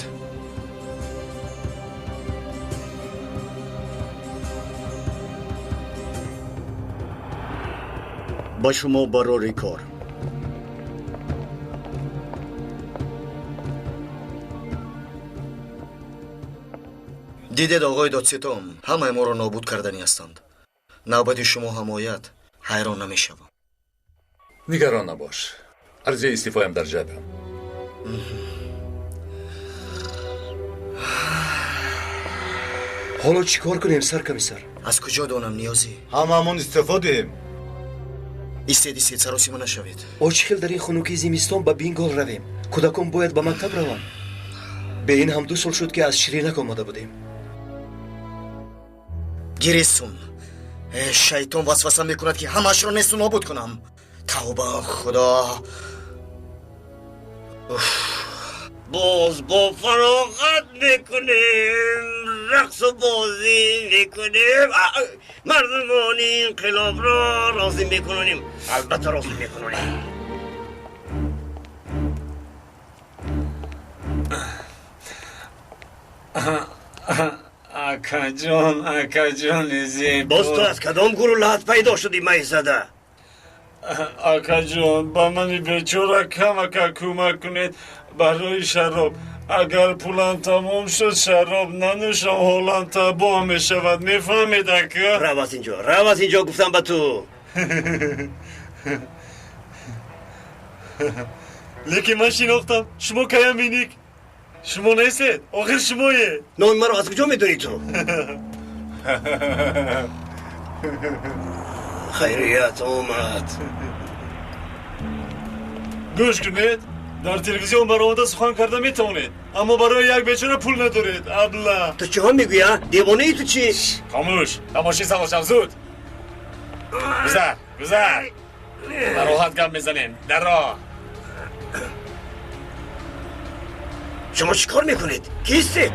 Ба шумо барори кор. Дидед, оғои додситон, ҳамаи моро нобуд карданӣ ҳастанд. Навбати шумо ҳам ояд, ҳайрон намешавам. Нигарон набош. Арзаи истифоям дар ҷайбам. Ҳоло чӣ кор кунем, саркомиссар? Аз куҷо донам, Ниёзӣ? Ҳамаамон истифо диҳем. Истед, истед, саросима нашавед. О, чӣ хел дар ин хунукии зимистон ба Бингол равем? Кӯдакон бояд ба мактаб раванд. Бе ин ҳам 2 сол шуд, ки аз Ширинак омада будем. Гирисун, шайтон васваса мекунад, ки ҳамаашро несту нобуд кунам. Тавба, худо. Боз бо фароғат мекунем, рақсу бозӣ мекунем, мардумони инқилобро розӣ мекунонем. Албатта розӣ мекунонем. Акаҷон, акаҷони зебо. Боз ту аз кадом гурӯҳ лаҳат пайдо шудӣ, майзада? Акаҷон, ба мани бечора камака кӯмак кунед барои шароб. Агар пулам тамом шуд, шароб нанӯшам, ҳолам табоҳ мешавад. Мефаҳмед, ака? Рав аз инҷо, рав аз инҷо, гуфтам ба ту. Лекин ман шинохтам, шумо каям Миник. Шумо нестед, охир шумое. Номи маро аз куҷо медонӣ ту? Хайрият омад. Гӯш кунед, дар телевизион баромада сухан карда метавонед, аммо барои як бечора пул надоред, абла. Ту чиҳо мегӯӣ, а? Девонаи ту чӣ? Хомӯш, тамоши савошав, зуд. Гузар, гузар. Ба роҳат гап мезанем, дар роҳ. Шумо чӣ кор мекунед? Кистед?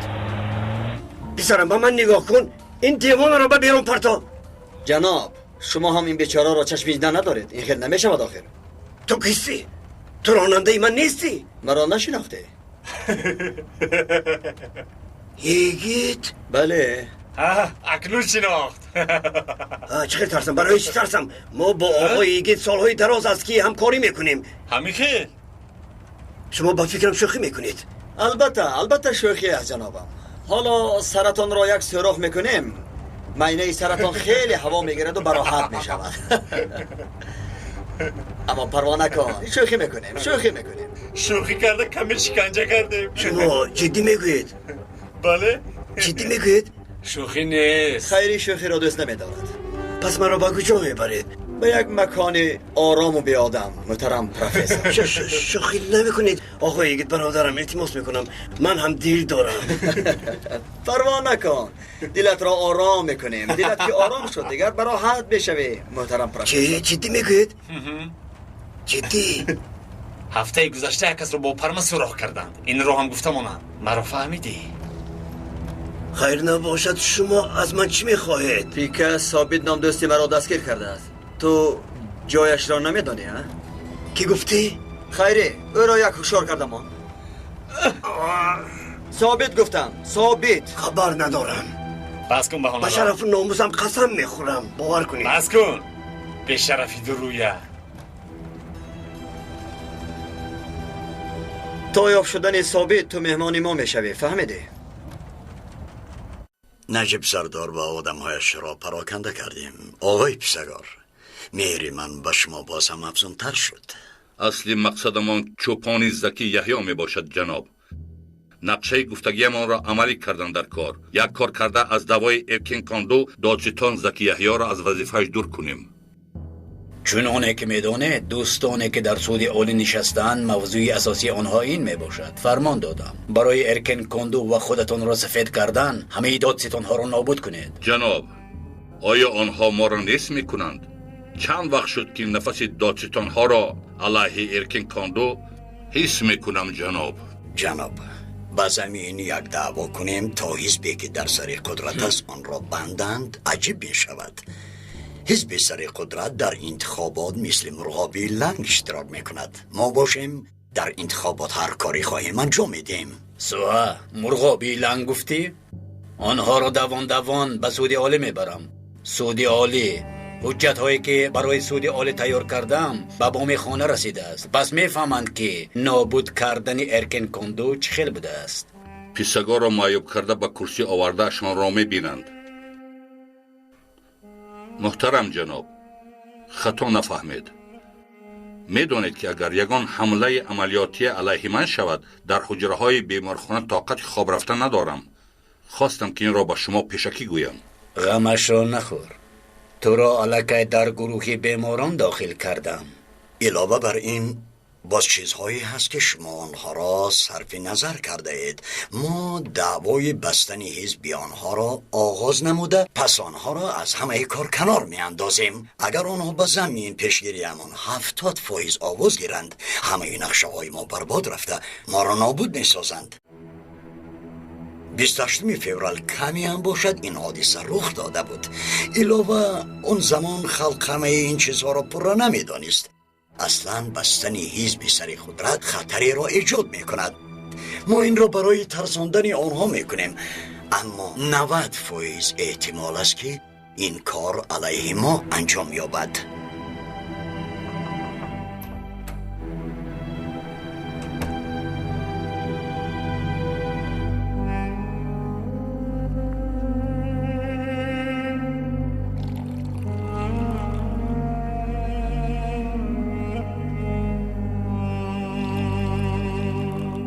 Писарам, ба ман нигоҳ кун. Ин девонаро ба берун парто. Ҷаноб, шумо ҳам ин бечораро чашми дида надоред. Ин хел намешавад охир. Ту кистӣ? Ту ронандаи ман нестӣ? Маро нашинохтӣ? Йигит? Бале. Акнун шинохт. Чӣ хел тарсам? Барои чӣ тарсам? Мо бо оғои Йигит солҳои дароз аст, ки ҳамкорӣ мекунем. Ҳамин хел? Шумо ба фикрам шӯхӣ мекунед. Албатта, албатта шӯхӣ аст, ҷанобам. Ҳоло саратонро як сӯрох мекунем. Майнаи саратон хеле ҳаво мегираду бароҳат мешавад. Аммо парво накун, шӯхӣ мекунем, шӯхӣ мекунем. Шӯхӣ карда каме шиканҷа кардем. Шумо ҷиддӣ мегӯед? Бале. Ҷиддӣ мегӯед? Шӯхӣ нест. Хайри шӯхиро дӯст намедорад. Пас маро ба куҷо мебаред? Ба як макони орому беодам, муҳтарам профессор. Шӯхӣ намекунед, оғои Йигит, бародарам, илтимос мекунам. Ман ҳам дил дорам. Парво накун, дилатро ором мекунем. Дилат ки ором шуд, дигар бароҳат мешавӣ, муҳтарам профессор. Чӣ? Ҷиддӣ мегӯед? Ҷиддӣ? Ҳафтаи гузашта як касро бо парма сӯрох карданд. Инро ҳам гуфта монам. Маро фаҳмидӣ? Хайр набошад, шумо аз ман чӣ мехоҳед? Пика Собит ном дӯсти маро дастгир кардааст. Ту ҷояшро намедонӣ, а? Кӣ гуфтӣ? Хайре, ӯро як ҳушёр кардамон. Собит гуфтам, Собит. Хабар надорам. Бас кун баҳонаро. Ба шарафу номусам қасам мехӯрам, бовар кунед. Бас кун, бешарафи дурӯя. То ёфт шудани Собит ту меҳмони мо мешавӣ, фаҳмидӣ? Наҷиб сардор ва одамҳояшро пароканда кардем. Оғои писагор, меҳри ман ба шумо боз ҳам афзунтар шуд. Асли мақсадамон чӯпони Заки Яҳё мебошад, ҷаноб. Нақшаи гуфтагиамонро амалӣ кардан дар кор. Як кор карда аз даъвои Эркин Конду додситон Заки Яҳёро аз вазифааш дур кунем. Чуноне ки медонед, дӯстоне ки дар суди олӣ нишастаанд, мавзӯи асосии онҳо ин мебошад. Фармон додам барои Эркин Конду ва худатонро сафед кардан ҳамаи додситонҳоро нобуд кунед. Ҷаноб, оё онҳо моро нест мекунанд? Чанд вақт шуд ки нафаси додситонҳоро алайҳи Эркин Конду ҳис мекунам, ҷаноб. Ҷаноб, ба замин як даъво кунем то ҳизбе ки дар сари қудрат аст онро банданд, аҷиб мешавад. Ҳизби сари қудрат дар интихобот мисли мурғоби ланг иштирок мекунад. Мо бошем дар интихобот ҳар кори хоҳем анҷом медиҳем. Суа, мурғоби ланг гуфтӣ? Онҳоро давон давон ба суди олӣ мебарам. Суди олӣ ҳуҷҷатҳое ки барои суди олӣ тайёр кардам ба боми хона расидааст. Пас мефаҳманд ки нобуд кардани Эркин Конду чӣ хел будааст. Писагоро маъюб карда ба курсӣ овардаашонро мебинанд. Муҳтарам ҷаноб, хато нафаҳмед. Медонед ки агар ягон ҳамлаи амалиётӣ алайҳи ман шавад, дар ҳуҷраҳои беморхона тоқати хоб рафта надорам. Хостам ки инро ба шумо пешакӣ гӯям. Ғамашро нахӯр. Туро аллакай дар гурӯҳи беморон дохил кардам. Илова бар ин боз чизҳое ҳаст ки шумо онҳоро сарфи назар кардаед. Мо даъвои бастани ҳизби онҳоро оғоз намуда, пас онҳоро аз ҳамаи кор канор меандозем. Агар онҳо ба замин пешгириамон 70% овоз гиранд, ҳамаи нақшаҳои мо барбод рафта, моро нобуд месозанд. 28 феврал каме ҳам бошад ин ҳодиса рух дода буд. Илова он замон халқ ҳамаи ин чизҳоро пурра намедонист. Аслан бастани ҳизби сари қудрат хатареро эҷод мекунад. Мо инро барои тарсондани онҳо мекунем, аммо 90% эҳтимол аст ки ин кор алайҳи мо анҷом ёбад.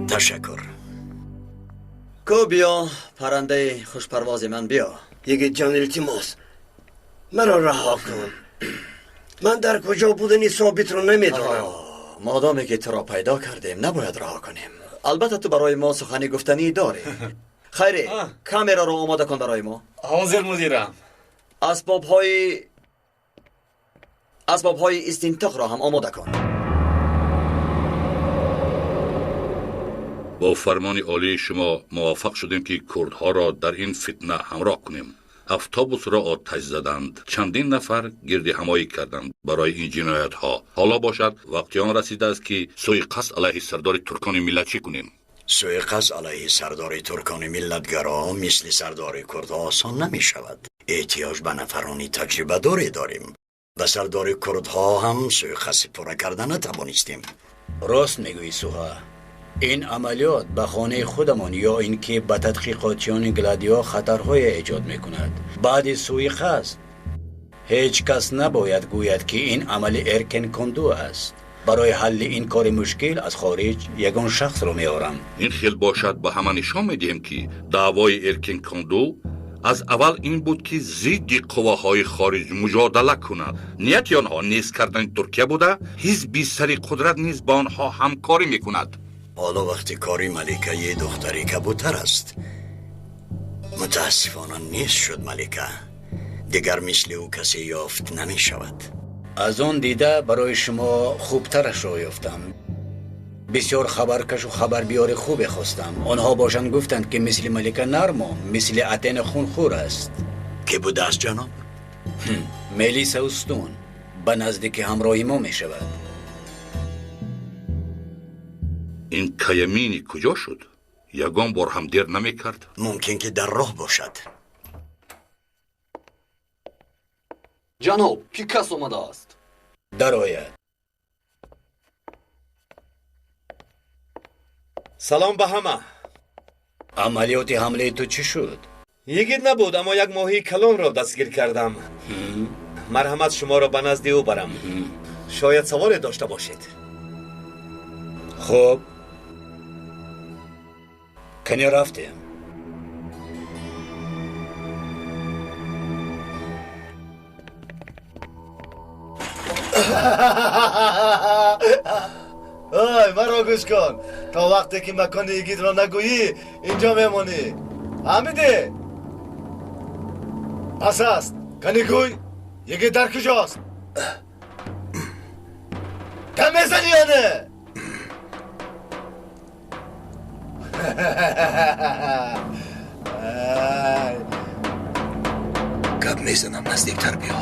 Ташаккур. Ко биё, паррандаи хушпарвози ман, биё. Йигитҷон, илтимос, маро раҳо кун. Ман дар куҷо будани Собитро намедонам. Модоме ки туро пайдо кардем, набояд раҳо кунем. Албатта ту барои мо сухани гуфтанӣ дорӣ. Хайре, камераро омода кун барои мо. Ҳозир, мудирам. Асбобҳои истинтоқро ҳам омода кун. Бо фармони олии шумо муваффақ шудем ки курдҳоро дар ин фитна ҳамроҳ кунем. Автобусро оташ заданд. Чандин нафар гирди ҳамоӣ карданд барои ин ҷиноятҳо. Ҳоло бошад вақти он расидааст ки суиқасд алайҳи сардори туркони миллатчӣ кунем. Суиқасд алайҳи сардори туркони миллатгаро мисли сардори курдҳо осон намешавад. Эҳтиёҷ ба нафарони таҷрибадоре дорем. Ба сардори курдҳо ҳам суиқасди пурра карда натавонистем. Рост мегӯӣ, Суҳа. Ин амалиёт ба хонаи худамон ё ин ки ба тадқиқотчиёни гладио хатарҳое эҷод мекунад. Баъди суиқасд ҳеҷ кас набояд гӯяд ки ин амали Эркин Конду аст. Барои ҳалли ин кори мушкил аз хориҷ ягон шахсро меорам. Ин хел бошад ба ҳама нишон медиҳем ки даъвои Эркин Конду аз аввал ин буд ки зидди қувваҳои хориҷ муҷодала кунад. Нияти онҳо нест кардани Туркия буда, ҳизби сари қудрат низ ба онҳо ҳамкорӣ мекунад. Ҳоло вақти кори маликаи духтари кабутар аст. Мутаассифона нест шуд малика. Дигар мисли ӯ касе ёфт намешавад. Аз он дида барои шумо хубтарашро ёфтам. Бисёр хабаркашу хабарбиёри хубе хостам. Онҳо бошанд гуфтанд ки мисли малика нармо, мисли Атена хунхӯр аст. Ки будааст, ҷаноб? Мелиса Устун ба наздики ҳамроҳи мо мешавад. Ин Каямини куҷо шуд? Ягон бор ҳам дер намекард? Мумкин ки дар роҳ бошад. Ҷаноб, Пикас омадааст. Дарояд. Салом ба ҳама. Амалиёти ҳамлаи ту чӣ шуд? Йигит набуд, аммо як моҳии калонро дастгир кардам. Марҳамат, шуморо ба назди ӯ барам. Шояд саволе дошта бошед. Хуб, кане рафтем. Ой, маро гӯш кун. То вақте ки макони йигитро нагӯӣ, инҷо мемонӣ. Фаҳмидӣ? Пас аст. Кани гӯй, йигит дар куҷост? Кам мезанӣ ё не? Гап мезанам, наздиктар биё.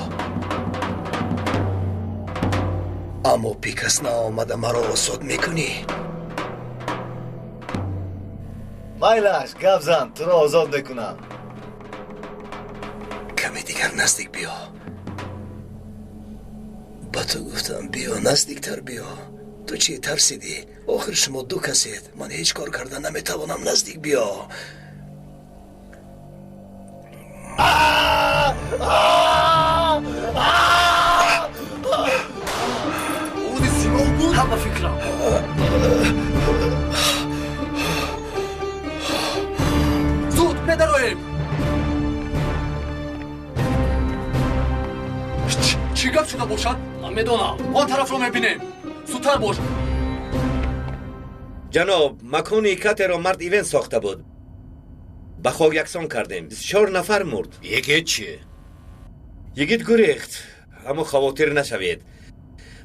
Аммо Пикас наомада маро озод мекунӣ? Майлаш, гап зан, туро озод мекунам. Каме дигар наздик биё. Ба ту гуфтам, биё, наздиктар биё. Ту чӣ тарсидӣ? Охир шумо ду касед. Ман ҳеҷ кор карда наметавонам. Наздик биё. Ҳама фикрам. Зуд медароем. Чӣ гап шуда бошад? Ман медонам. Он тарафро мебинем. Зудтар бош. Ҷаноб, макони катеро мард Ивен сохта буд. Ба хок яксон кардем. 24 нафар мурд. Йигит чӣ? Йигит гурехт, аммо хавотир нашавед.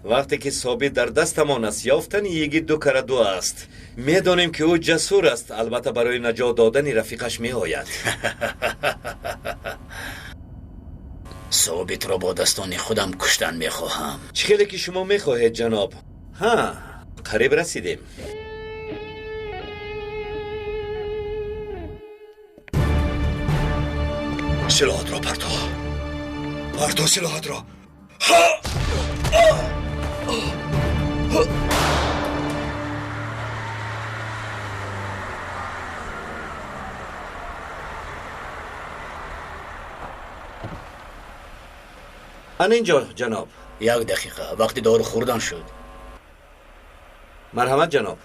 Вақте ки Собит дар дастамон аст, ёфтани йигит ду кара ду аст. Медонем ки ӯ ҷасур аст, албатта барои наҷот додани рафиқаш меояд. Собитро бо дастони худам куштан мехоҳам. Чӣ хеле ки шумо мехоҳед, ҷаноб. Ҳа, қариб расидем. Силоҳатро парто. Парто силоҳатро. Ан инҷо, ҷаноб. Як дақиқа, вақти дору хӯрдан шуд. Марҳамат, ҷаноб.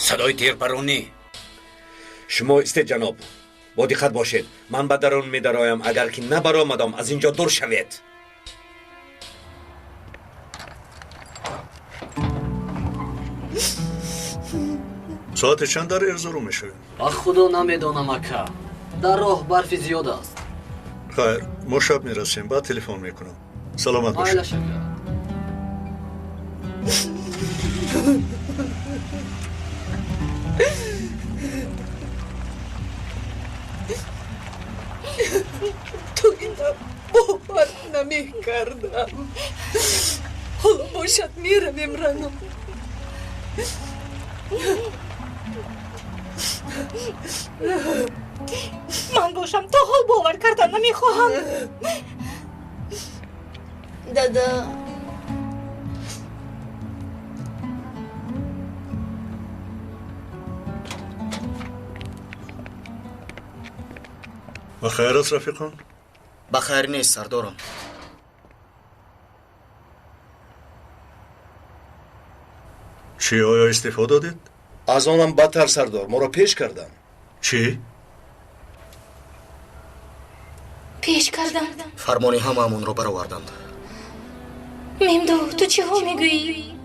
Садои тирпаронӣ. Шумо истед, ҷаноб. Бо диққат бошед. Ман ба дарун медароям. Агар ки набаромадам, аз ин ҷо дур шавед. Соати чанд дар Эрзурум мешавем? Ба худо намедонам, ака. Дар роҳ барфи зиёд аст. Хайр, мо шаб мерасем, баъд телефон мекунам. Саломат бошед. Майлаш, ака. То ина бовар намекардам. Ҳоло бошад меравем, Рано. Ман бошам то ҳол бовар кардан намехоҳам. Дада, Ба хайр аст, рафиқон? Ба хайр нест, сардорам. Чӣ, оё истифо додед? Аз онам бадтар, сардор, моро пеш карданд. Чӣ? Пеш карданд. Фармони ҳамаамонро бароварданд. Мемду, ту чиҳо мегӯӣ?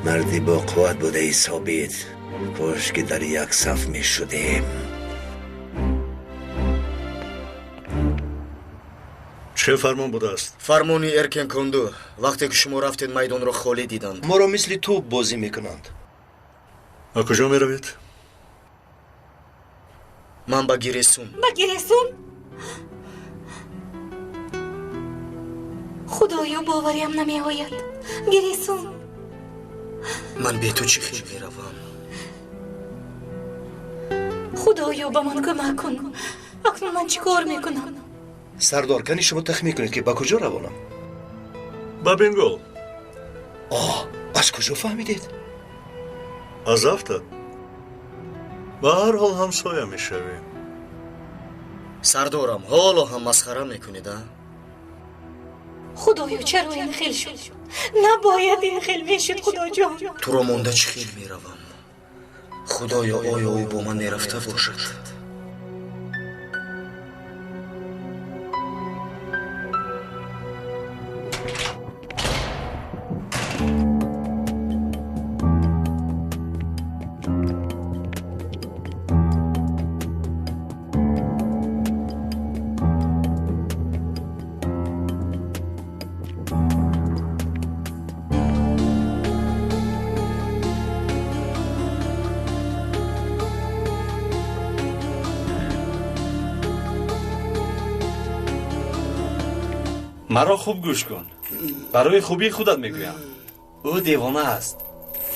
Марди бо қувват будаи, Собит. Кош ки дар як саф мешудем. Чӣ фармон будааст? Фармони Эркен Конду. Вақте ки шумо рафтед, майдонро холӣ диданд. Моро мисли тӯб бозӣ мекунанд. Ба куҷо меравед? Ман ба Гиресун. Ба Гиресун? Худоё, бовариам намеояд. Гиресун. Ман бе ту чӣ хел меравам? Худоё, ба ман кӯмак кун. Акнун ман чӣ кор мекунам? Сардор, кани шумо тахмин кунед, ки ба куҷо равонам? Ба Бенгол. Оҳ, аз куҷо фаҳмидед? Аз афтад. Ба ҳар ҳол ҳамсоя мешавем. Сардорам, ҳоло ҳам масхара мекунед, а? Худоё, чаро ин хел шуд? Набояд ин хел мешуд, Худоҷон. Туро монда чӣ хел меравам? Худоё, оё ӯ бо ман мерафта бошад? Маро хуб гӯш кун. Барои хубии худат мегӯям. Ӯ девона аст.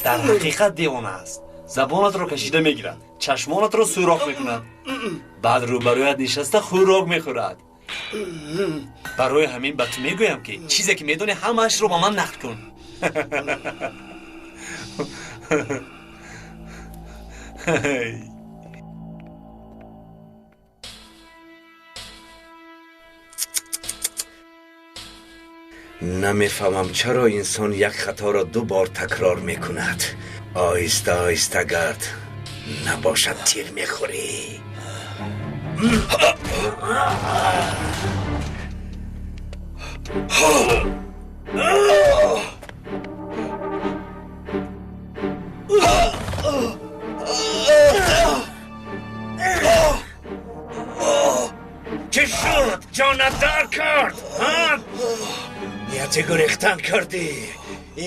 Дар ҳақиқат девона аст. Забонатро кашида мегирад, чашмонатро сӯрох мекунад, баъд рӯбарӯят нишаста хӯрок мехӯрад. Барои ҳамин ба ту мегӯям, ки чизе ки медонӣ, ҳамаашро ба ман нақл кун. Намефаҳмам, чаро инсон як хаторо ду бор такрор мекунад. Оҳиста оҳиста гард, набошад тир мехӯрӣ. Чӣ шуд? Ҷонат дар кард? Нияти гурехтан кардӣ?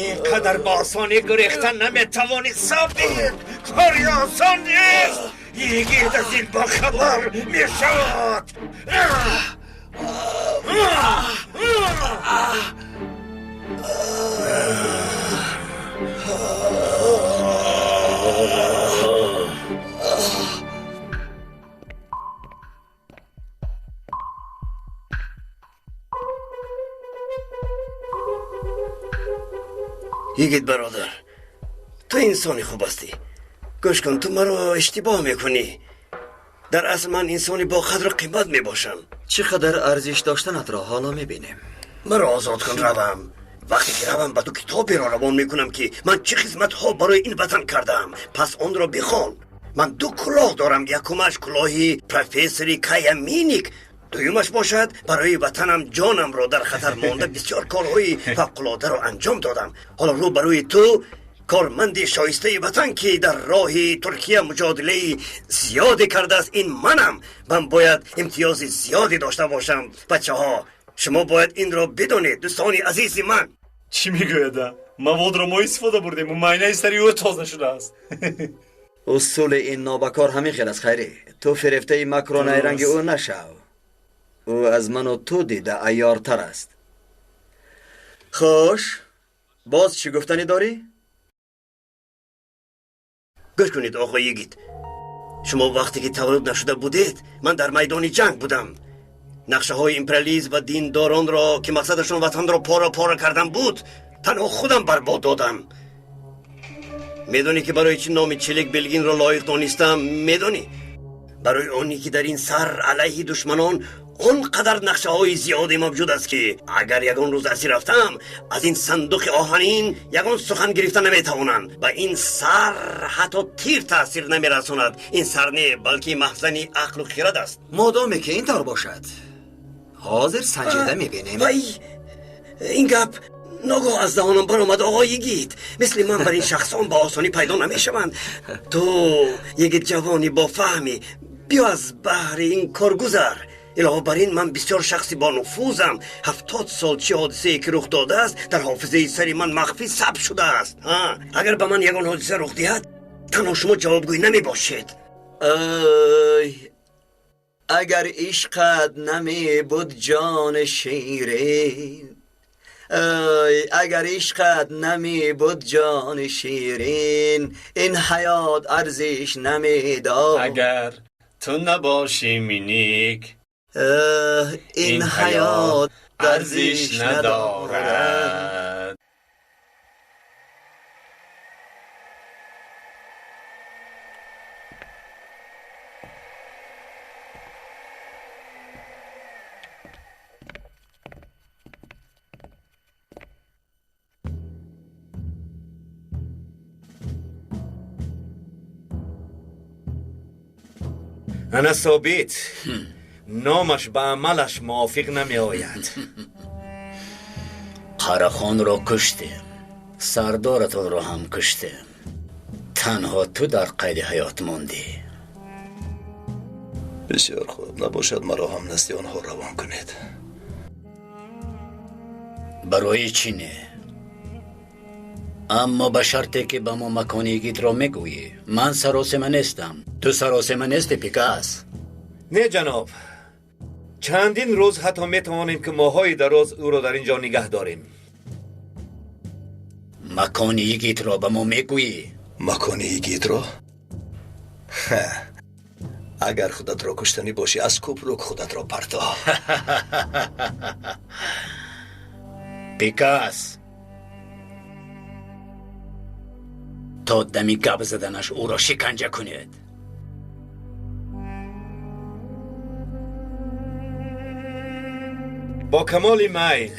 Ин қадар ба осонӣ гурехтан наметавонӣ, Собит. Кори осон нест. Йигит аз ин бохабар мешавад. Йигит бародар, ту инсони хуб ҳастӣ. Гӯш кун, ту маро иштибоҳ мекунӣ. Дар асл ман инсони бо қадру қимат мебошам. Чӣ қадар арзиш доштанатро ҳоло мебинем. Маро озод кун, равам. Вақте ки равам, ба ту китоберо равон мекунам, ки ман чӣ хизматҳо барои ин ватан кардаам. Пас онро бихон. Ман ду кулоҳ дорам. Якумаш кулоҳи профессори Кая Миник, дуюмаш бошад барои ватанам ҷонамро дар хатар монда бисёр корҳои фавқулодаро анҷом додам. Ҳоло рӯ барои ту корманди шоистаи ватан, ки дар роҳи Туркия муҷодилаи зиёде кардааст, ин манам. Ман бояд имтиёзи зиёде дошта бошам. Бачаҳо, шумо бояд инро бидонед, дӯстони азизи ман. Чӣ мегӯяда? Маводро мо истифода бурдему майнаи сари ӯ тоза шудааст. Усули ин нобакор ҳамин хел аст, Хайрӣ. Ту фирефтаи макру найранги ӯ нашав. Ӯ аз ману ту дида айёртар аст. Хуш, боз чӣ гуфтанӣ дорӣ? Гӯш кунед, оқои Йигит. Шумо вақте ки таваллуд нашуда будед, ман дар майдони ҷанг будам. Нақшаҳои империализм ва диндоронро, ки мақсадашон ватанро пора пора кардан буд, танҳо худам барбод додам. Медонӣ, ки барои чӣ номи Челик Белгинро лоиқ донистам? Медонӣ? Барои оне ки дар ин сар алайҳи душманон он қадар нақшаҳои зиёде мавҷуд аст, ки агар ягон рӯз асир рафтам, аз ин сандуқи оҳанин ягон сухан гирифта наметавонанд. Ба ин сар ҳатто тир таъсир намерасонад. Ин сар не, балки маҳзани ақлу хирад аст. Модоме ки ин тавр бошад, ҳозир санҷида мебинем. Вай, ин гап ногоҳ аз даҳонам баромад, оғои Йигит. Мисли ман бар ин шахсон ба осонӣ пайдо намешаванд. Ту йигит ҷавони бофаҳмӣ, биё аз баҳри ин кор гузар. Илова бар ин, ман бисёр шахси бонуфузам. 70 сол чӣ ҳодисае ки рух додааст, дар ҳофизаи сари ман махфӣ сабт шудааст. Агар ба ман ягон ҳодиса рух диҳад, танҳо шумо ҷавобгӯй намебошед. Ай, Агар ишқат намебуд ҷони ширин, агар ишқат намебуд ҷони ширин, ин ҳаёт арзиш намедод. Агар ту набошӣ миник, ин ҳаёт арзиш надорад. Ана собит, номаш ба амалаш мувофиқ намеояд. Қарахонро куштем, сардоратонро ҳам куштем. Танҳо ту дар қайди ҳаёт мондӣ. Бисёр хуб, набошад маро ҳам назди онҳо равон кунед. Барои чӣ не? Аммо ба шарте ки ба мо макони йигитро мегӯӣ. Ман саросема нестам. Ту саросема нестӣ, Пикас? Не, ҷаноб. Чандин рӯз, ҳатто метавонем ки моҳҳои дароз ӯро дар ин ҷо нигаҳ дорем. Макони йигитро ба мо мегӯӣ? Макони йигитро? Агар худатро куштанӣ бошӣ, аз кӯпрук худатро парто. Пикас, то дами гап заданаш ӯро шиканҷа кунед. Бо камоли майл.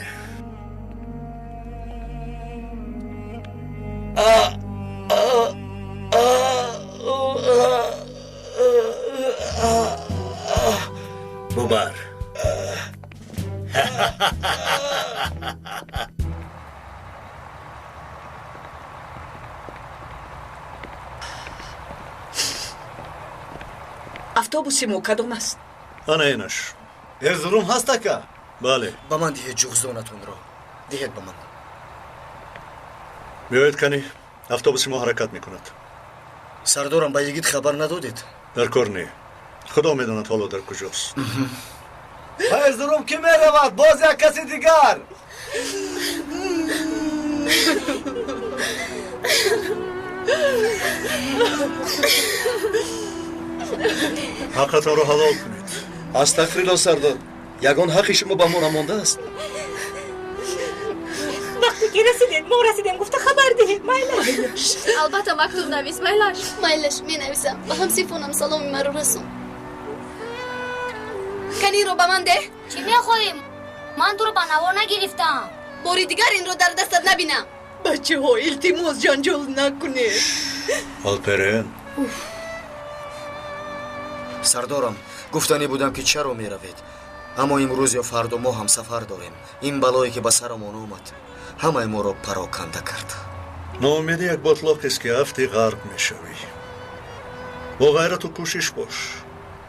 Бубар. Автобуси мо кадом аст? Ана инаш. Эрзурум ҳаст, ака? Бале. Ба ман диҳед ҷуғздонатонро. Диҳед ба ман. Биёед, кани, автобуси мо ҳаракат мекунад. Сардорам, ба йигит хабар надодед? Дар кор не. Худо медонад ҳоло дар куҷост. Ба Эрзурум кӣ меравад? Боз як каси дигар. Ҳаққатонро ҳалол кунед. Астағфирулло, сардор. Ягон ҳаққи шумо ба мо намондааст? Вақте ки расидед, мо расидем гуфта хабар диҳед, майлаш. Албатта, мактуб навис, майлаш. Майлаш, менависам. Ба ҳамсифонам саломи маро расон. Каниро ба ман деҳ. Чӣ мехоҳӣ? Ман туро ба навор нагирифтам. Бори дигар инро дар дастат набинам. Бачаҳо, илтимос, ҷанҷол накунед. Алперен. Сардорам, гуфтанӣ будам ки чаро меравед, аммо имрӯз ё фардо мо ҳам сафар дорем. Ин балое ки ба сарамон омад, ҳамаи моро пароканда кард. Ноумедӣ як ботлоқест ки афти ғарқ мешавӣ. Бо ғайрату кӯшиш бош,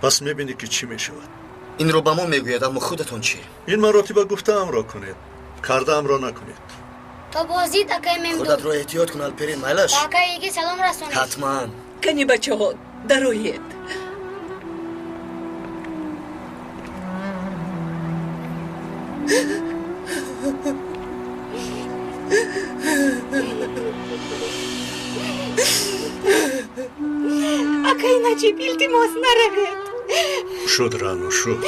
пас мебинӣ ки чӣ мешавад. Инро ба мо мегӯяд, аммо худатон чӣ? Ин маротиба гуфтаамро кунед, кардаамро накунед. То боздид, акай Мемду. Худатро эҳтиёт кун, Алперин, майлаш. Ба акай йигит салом расонед. Ҳатман. Кани, бачаҳо, дароед. Акай Наҷиб, илтимос, наравед. Шуд, Раъно, шуд.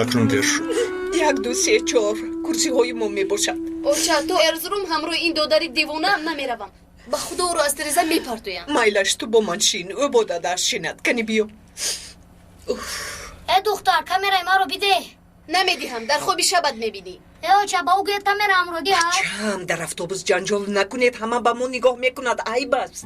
Акнун дер шуд. Як, ду, се, чор курсиҳои мо мебошад. Оча, то Эрзурум ҳамроҳи ин додари девонаам намеравам. Ба худо ӯро аз тиреза мепартоям. Майлаш, ту бо ман шин, ӯ бо дадаш шинад. Кани биё. Э духтар, камераи маро бидеҳ. Намедиҳам, дар хоби шабат мебинӣ. Э оча, ба ӯ гӯед камераамро диҳад. Бачаам, дар автобус ҷанҷол накунед, ҳама ба мо нигоҳ мекунад, айб аст.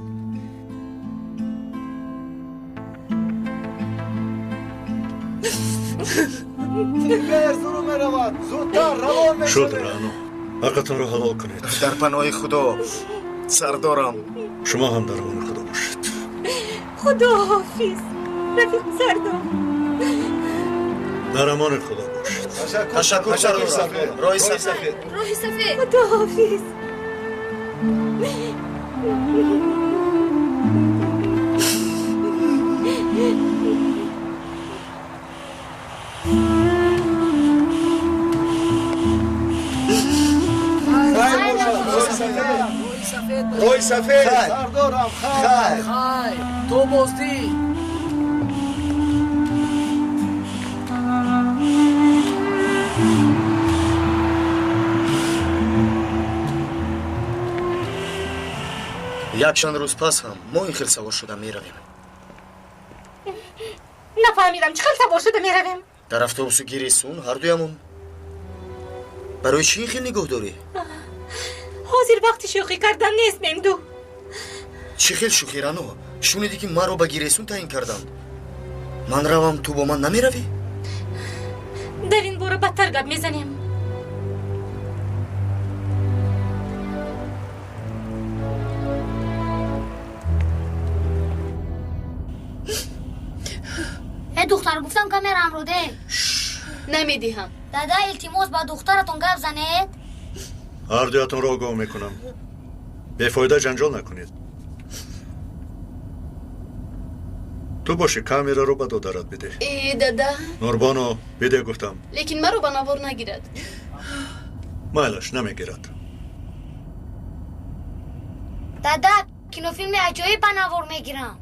Эрзурум меравад, зудтар равон мешавед. Шуд, Раъно, ҳаққатонро ҳалол кунед. Дар паноҳи Худо, сардорам. Шумо ҳам дар амони Худо бошед. Худоҳофиз, рафиқ сардор. Дар амони Худо бошед. Ташаккур, сардор. Роҳи сафед. Роҳи сафед. Худоҳофиз. Рӯи сафед. Сардорам, хайр. Хайр. То боздид. Якчанд рӯз пас ҳам мо ин хел савор шуда меравем. Нафаҳмидам, чӣ хел савор шуда меравем? Дар автобусу Гиресун ҳардуямон. Барои чӣ ин хел нигоҳ дорӣ? Ҳозир вақти шӯхӣ кардан нест, Мемду. Чӣ хел шӯхӣ, Рано? Шунидӣ, ки маро ба Гиресун таъин карданд? Ман равам, ту бо ман намеравӣ? Дар ин бора бадтар гап мезанем. Э, духтар, гуфтам камераамро де. Намедиҳам. Дада, илтимос, ба духтаратон гап занед. Ҳардуятонро огоҳ мекунам, бефоида ҷанҷол накунед. Ту бошӣ, камераро ба додарат бидеҳ. Э, дада. Нурбоно, бидеҳ, гуфтам. Лекин маро ба навор нагирад. Майлаш, намегирад. Дада, кинофилми аҷоиб ба навор мегирам.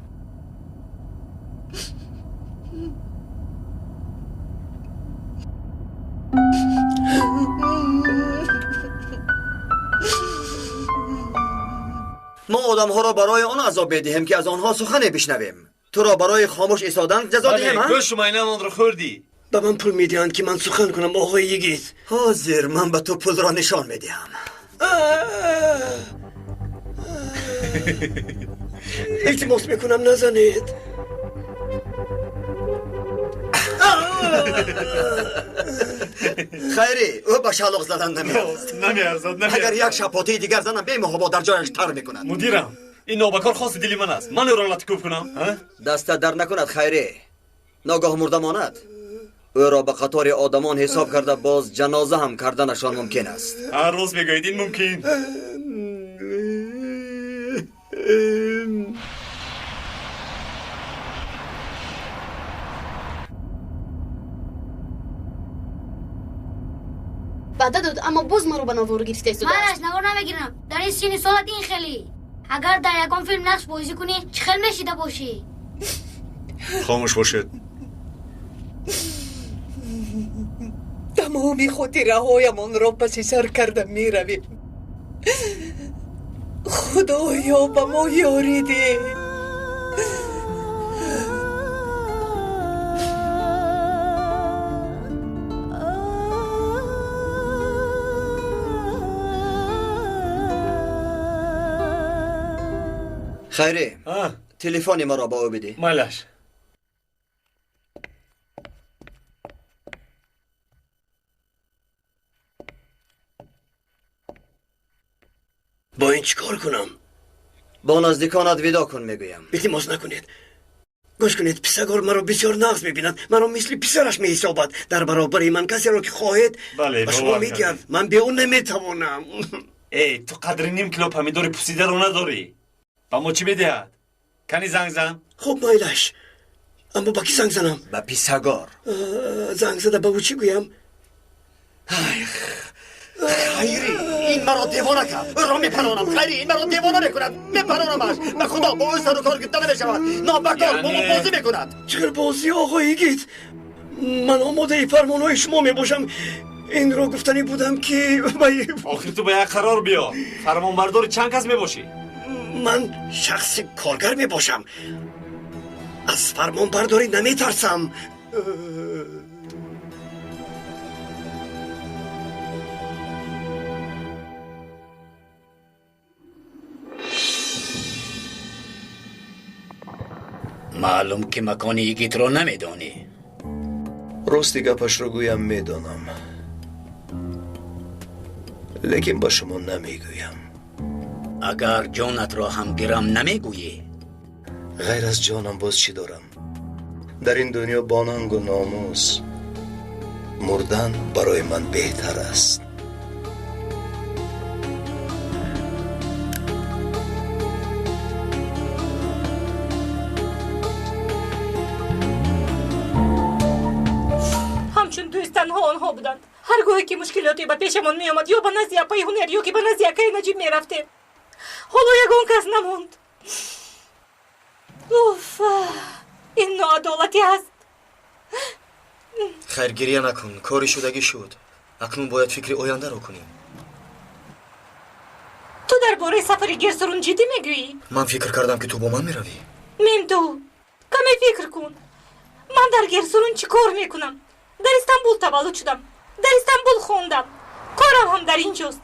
Мо одамҳоро барои он азоб медиҳем, ки аз онҳо сухане бишнавем. Туро барои хомӯш истодан ҷазо диҳем? Гӯшу майнамонро хӯрдӣ. Ба ман пул медиҳанд, ки ман сухан кунам, оғои йигит. Ҳозир ман ба ту пулро нишон медиҳам. Илтимос мекунам, назанед. Хайрӣ, ӯ ба шалоқ задан намеарзад. Намеарзад. Агар як шапотаи дигар занам, бемуҳобо дар ҷояш тар мекунад. Мудирам, ин нобакор хоси дили ман аст. Ман ӯро латикӯб кунам? Дастат дар накунад, Хайрӣ. Ногоҳ мурда монад, ӯро ба қатори одамон ҳисоб карда, боз ҷаноза ҳам карданашон мумкин аст. Ҳар рӯз мегӯед, ин мумкин. Ваъда дод, аммо боз маро ба навор гирифта истодааст. Ман аз навор намегирам. Дар ин синни солат ин хелӣ. Агар дар ягон филм нақш бозӣ кунӣ, чӣ хел мешида бошӣ? Хомӯш бошед. Тамоми хотираҳоямонро паси сар карда меравем. Худоё, ба мо ёрӣ деҳ. Хайрӣ, телефони маро ба ӯ бидеҳ. Майлаш. Бо ин чӣ кор кунам? Бо наздиконат видо кун, мегӯям. Илтимос, накунед. Гӯш кунед, писагор маро бисёр нағз мебинад, маро мисли писараш меҳисобад. Дар баробари ман касеро ки хоҳед, ба шумо медиҳад. Ман бе ӯ наметавонам. Эй, ту қадри ним кило помидори пусидаро надорӣ. Ба мо чӣ медиҳад? Кани занг зан. Хуб, майлаш, аммо ба кӣ занг занам? Ба писагор. Занг зада ба ӯ чӣ гӯям? Хайрӣ, ин маро девона кард. Ӯро мепаронам. Хайрӣ, ин маро девона мекунад. Мепаронамаш. Ба худо, бо ӯ сару кор гирифта намешавад. Нобакор бо мо бозӣ мекунад. Чӣ хел бозӣ, оғои йигит? Ман омодаи фармонҳои шумо мебошам. Инро гуфтанӣ будам, ки охир ту ба як қарор биё. Фармонбардори чанд кас мебошӣ? Ман шахси коргар мебошам, аз фармонбардорӣ наметарсам. Маълум, ки макони йигитро намедонӣ. Рости гапашро гӯям, медонам, лекин ба шумо намегӯям. Агар ҷонатро ҳам гирам, намегӯӣ? Ғайр аз ҷонам боз чӣ дорам дар ин дунё? Бо нангу номус мурдан барои ман беҳтар аст. Ҳамчун дӯст танҳо онҳо буданд. Ҳар гоҳе ки мушкилоте ба пешамон меомад, ё ба назди апаи Ҳунар, ё ки ба назди акаи Наҷиб мерафтем. Ҳоло ягон кас намонд. Уф, ин ноадолатӣ аст. Хайр, гирья накун, кори шудагӣ шуд. Акнун бояд фикри ояндаро кунем. Ту дар бораи сафари Герсурун ҷиддӣ мегӯӣ? Ман фикр кардам, ки ту бо ман меравӣ. Мемду, каме фикр кун. Ман дар Герсурун чӣ кор мекунам? Дар Истанбул таваллуд шудам, дар Истанбул хондам, корам ҳам дар ин ҷост.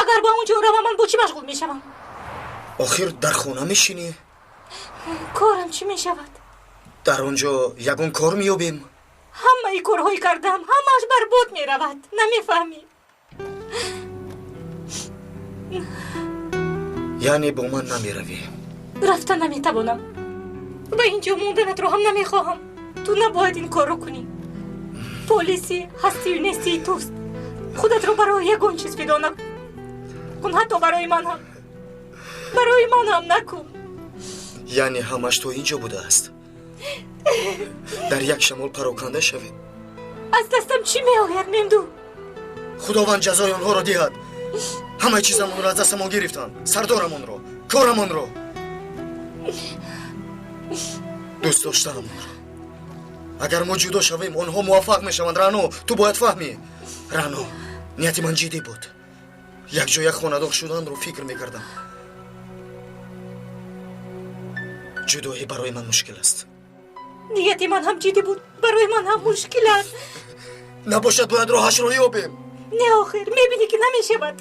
Агар ба он ҷо равам, ман бо чӣ машғул мешавам? Охир дар хона мешинӣ. Корам чӣ мешавад? Дар он ҷо ягон кор меёбем. Ҳамаи корҳои кардам, ҳамааш барбод меравад. Намефаҳмӣ? Яъне бо ман намеравӣ? Рафта наметавонам. Ба ин ҷо монданатро ҳам намехоҳам. Ту набояд ин корро кунӣ. Полиси ҳастию нестии туст. Худатро барои ягон чиз фидо накун, ҳатто барои ман ҳам. Барои ман ҳам накун. Яъне ҳамаш то ин ҷо будааст? Дар як шамол пароканда шавед. Аз дастам чӣ меояд, Мемду? Худованд ҷазои онҳоро диҳад. Ҳамаи чизамонро аз дастамон гирифтанд. Сардорамонро, корамонро, дӯст доштанамонро. Агар мо ҷудо шавем, онҳо муваффақ мешаванд. Рано, ту бояд фаҳмӣ. Рано, нияти ман ҷиддӣ буд. Якҷоя хонадор шуданро фикр мекардам. Ҷудоӣ барои ман мушкил аст. Нияти ман ҳам ҷиддӣ буд, барои ман ҳам мушкил аст. Набошад, бояд роҳашро ёбем. Не, охир мебинӣ, ки намешавад.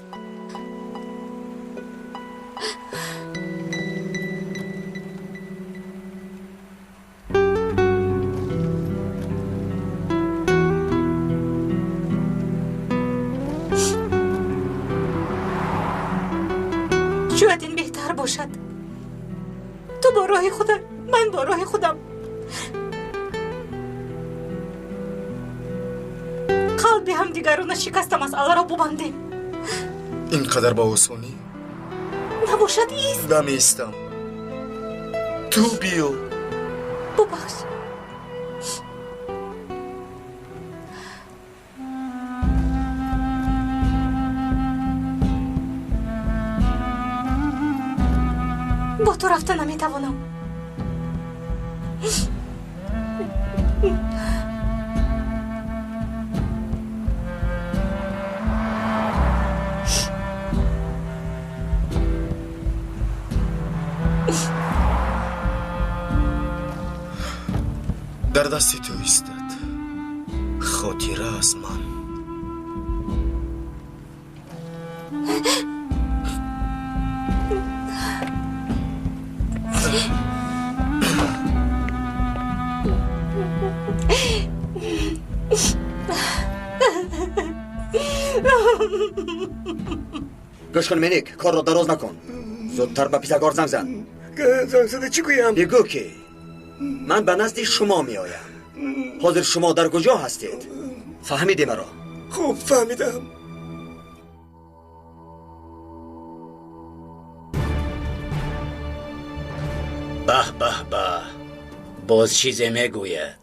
Шояд ин беҳтар бошад. Ту бо роҳи худат, ман бо роҳи худам. Қалби ҳамдигарро нашикаста масъаларо бубандем. Ин қадар ба осонӣ? Набошад, ист. Намеистам. Ту биё. Бубахш. Бо ту рафта наметавонам. Дар дасти ту истад хотира аз ман. Гӯш кун, Миник, корро дароз накун. Зудтар ба Пифагор занг зан. Занг зада чӣ гӯям? Бигӯ, ки ман ба назди шумо меоям. Ҳозир шумо дар куҷо ҳастед? Фаҳмидӣ маро? Хуб фаҳмидам. Баҳ, баҳ, баҳ, боз чизе мегӯяд.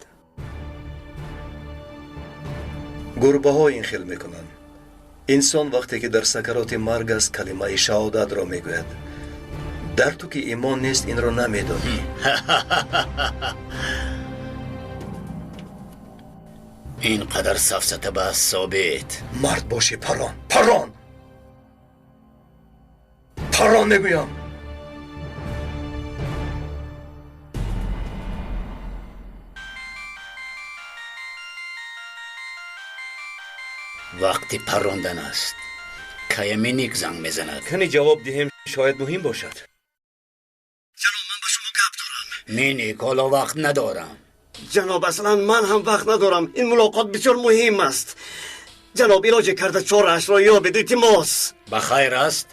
Гурбаҳо ин хел мекунанд. Инсон вақте ки дар сакароти марг аст, калимаи шаҳодатро мегӯяд. Дар ту ки имон нест, инро намедонӣ. Ин қадар сафсата бас, Собит. Мард бошӣ, парон, парон, парон мегӯям. Вақти паррондан аст. Кая Миник занг мезанад. Кани ҷавоб диҳем, шояд муҳим бошад. Ҷаноб, ман ба шумо гап дорам. Миник, ҳоло вақт надорам. Ҷаноб, аслан ман ҳам вақт надорам. Ин мулоқот бисёр муҳим аст. Ҷаноб, илоҷе карда чораашро ёбед, илтимос. Ба хайр аст?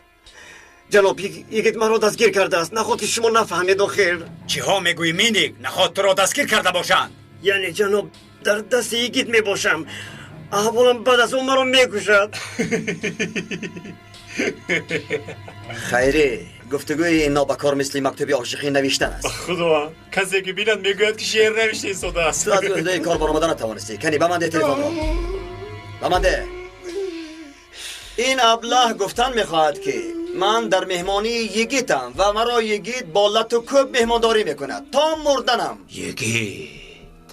Ҷаноб, йигит маро дастгир кардааст. Наход ки шумо нафаҳмед охир. Чиҳо мегӯӣ, Миник? Наход туро дастгир карда бошанд? Яъне, ҷаноб, дар дасти йигит мебошам. Аҳволам баъд аз он маро мекушад. Хайре, гуфтугӯи ин нобакор мисли мактуби ошиқӣ навиштан аст. Худо, касе ки бинад, мегӯяд, ки шеър навишта истодааст. Ту аз уҳдаи кор баромада натавонистӣ. Кани, ба ман де телефонро, ба ман де. Ин аблаҳ гуфтан мехоҳад, ки Ман дар меҳмонии Йигитам ва маро Йигит бо лату кӯб меҳмондорӣ мекунад то мурданам. Йигит.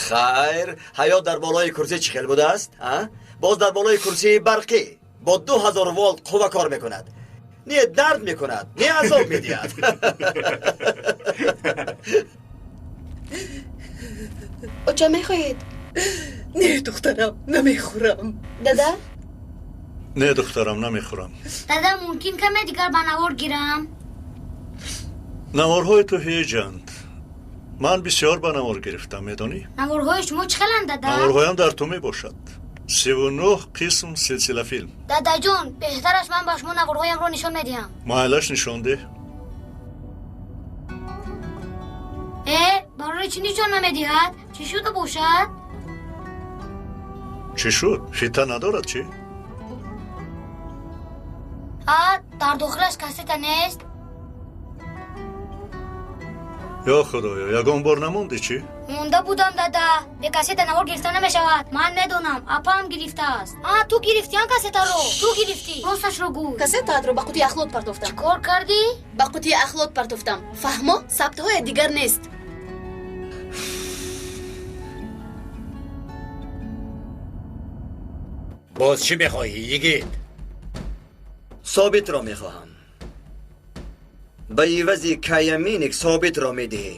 Хайр, ҳаёт дар болои курсӣ чӣ хел будааст? Боз дар болои курсии барқӣ бо 2000 волт қувва кор мекунад. Не дард мекунад, не азоб медиҳад. Оча мехоҳед? Не, духтарам, намехӯрам. Дада? Не, духтарам, намехӯрам. Дада, мумкин каме дигар ба навор гирам? Наворҳои ту ҳеҷанд. Ман бисёр ба навор гирифтам, медонӣ? Наворҳои шумо чӣ хеланд, дада? Наворҳоям дар ту мебошад. 39 қисм силсилафилм. Дадаҷон, беҳтараш ман ба шумо наворҳоямро нишон медиҳам. Майлаш, нишон деҳ. Барои чӣ нишон намедиҳад? Чӣ шуда бошад? Чӣ шуд? Фита надорад чӣ? Дар дохилаш кассета нест. Ё худоё, ягон бор намонди чӣ? Монда будам, дада. Бе кассета навор гирифта намешавад. Ман медонам, апаам гирифтааст. Ту гирифтӣ ан кассетаро? Ту гирифтӣ. Росташро гӯй. Кассетаатро ба қутии ахлот партофтам. Чӣ кор кардӣ? Ба қутии ахлот партофтам. Фаҳмо, сабтҳоя дигар нест. Боз чӣ мехоҳӣ, Йигит? Собитро мехоҳам. Ба ивази Кая Миник Собитро медиҳӣ.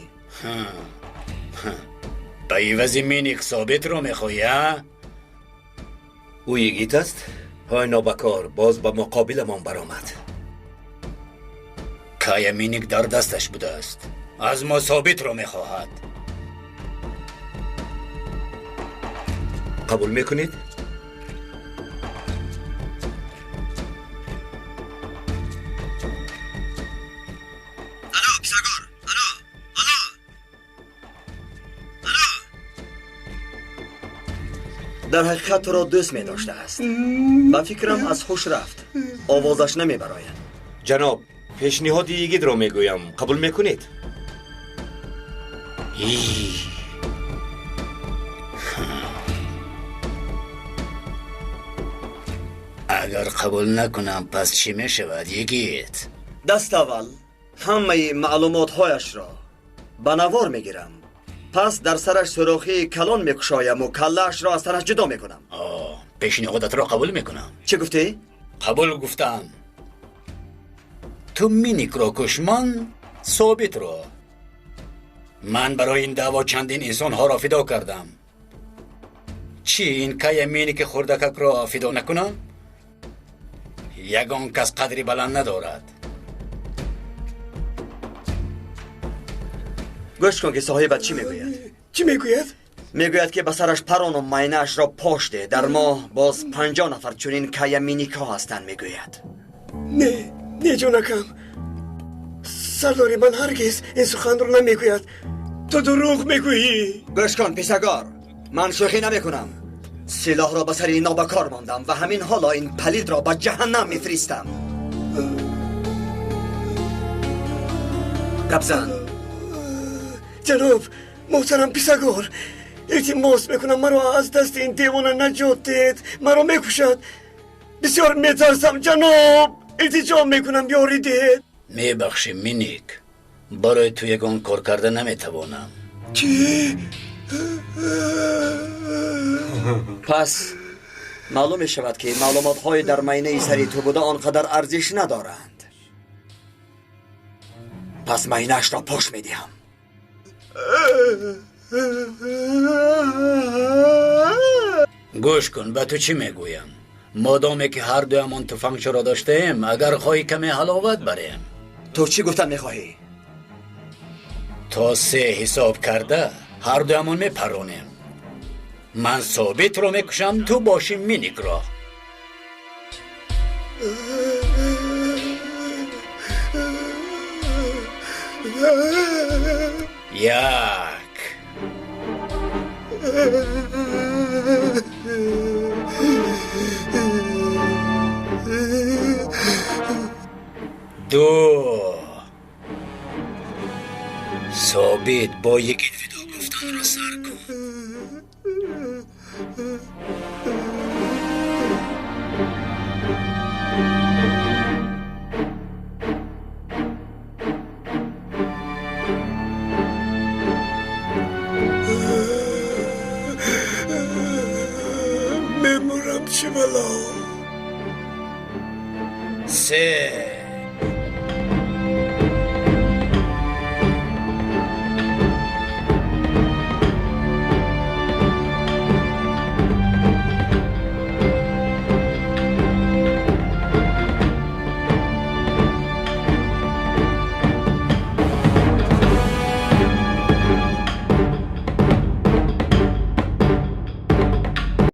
Ба ивази Миник Собитро мехоҳӣ, а? Ӯ Йигит аст? Ҳой нобакор, боз ба муқобиламон баромад. Кая Миник дар дасташ будааст. Аз мо Собитро мехоҳад. Қабул мекунед? Дар ҳақиқат туро дӯст медоштааст. Ба фикрам аз ҳуш рафт. Овозаш намебарояд. Ҷаноб, пешниҳоди Йигитро мегӯям. Қабул мекунед? Агар қабул накунам, пас чӣ мешавад, Йигит? Даст аввал ҳамаи маълумотҳояшро ба навор мегирам. Пас дар сараш сӯрохии калон мекушояму каллаашро аз танаш ҷудо мекунам. Пешниҳодатро қабул мекунам. Чӣ гуфтӣ? Қабул гуфтам. Ту Миникро куш, ман Собитро. Ман барои ин даъво чандин инсонҳоро фидо кардам. Чӣ ин Кая Миники хурдакакро фидо накунам? Ягон кас қадри баланд надорад. Гӯш кун ки соҳибат чӣ мегӯяд. Чӣ мегӯяд? Мегӯяд ки ба сараш парону майнаашро пош деҳ. Дар моҳ боз 50 нафар чунин Кая Миникҳо ҳастанд, мегӯяд. Не, не, ҷонакам. Сардори ман ҳаргиз ин суханро намегӯяд. Ту дурӯғ мегӯӣ. Гӯш кун, писагор, ман шӯхӣ намекунам. Силоҳро ба сари нобакор мондам ва ҳамин ҳоло ин палидро ба ҷаҳаннам мефиристам. Гап зан. Ҷаноб, муҳтарам писагор, илтимос мекунам маро аз дасти ин девона наҷот диҳед. Маро мекушад. Бисёр метарсам, ҷаноб. Илтиҷо мекунам, ёрӣ диҳед. Мебахшӣ, Миник, барои ту ягон кор карда наметавонам. Чӣ? Пас маълум мешавад ки маълумотҳои дар майнаи сари ту буда он қадар арзиш надоранд. Пас майнаашро пош медиҳам. Гӯш кун, ба ту чӣ мегӯям. Модоме ки ҳар дуямон туфангчаро доштаем, агар хоҳӣ каме ҳаловат барем. Ту чӣ гуфтан мехоҳӣ? То се ҳисоб карда ҳар дуямон мепаронем. Ман Собитро мекушам, ту бошӣ Миникро. Як. Ду. Собит бо Йигит фидо гуфтанро сар кун. Чӣ бало? Се.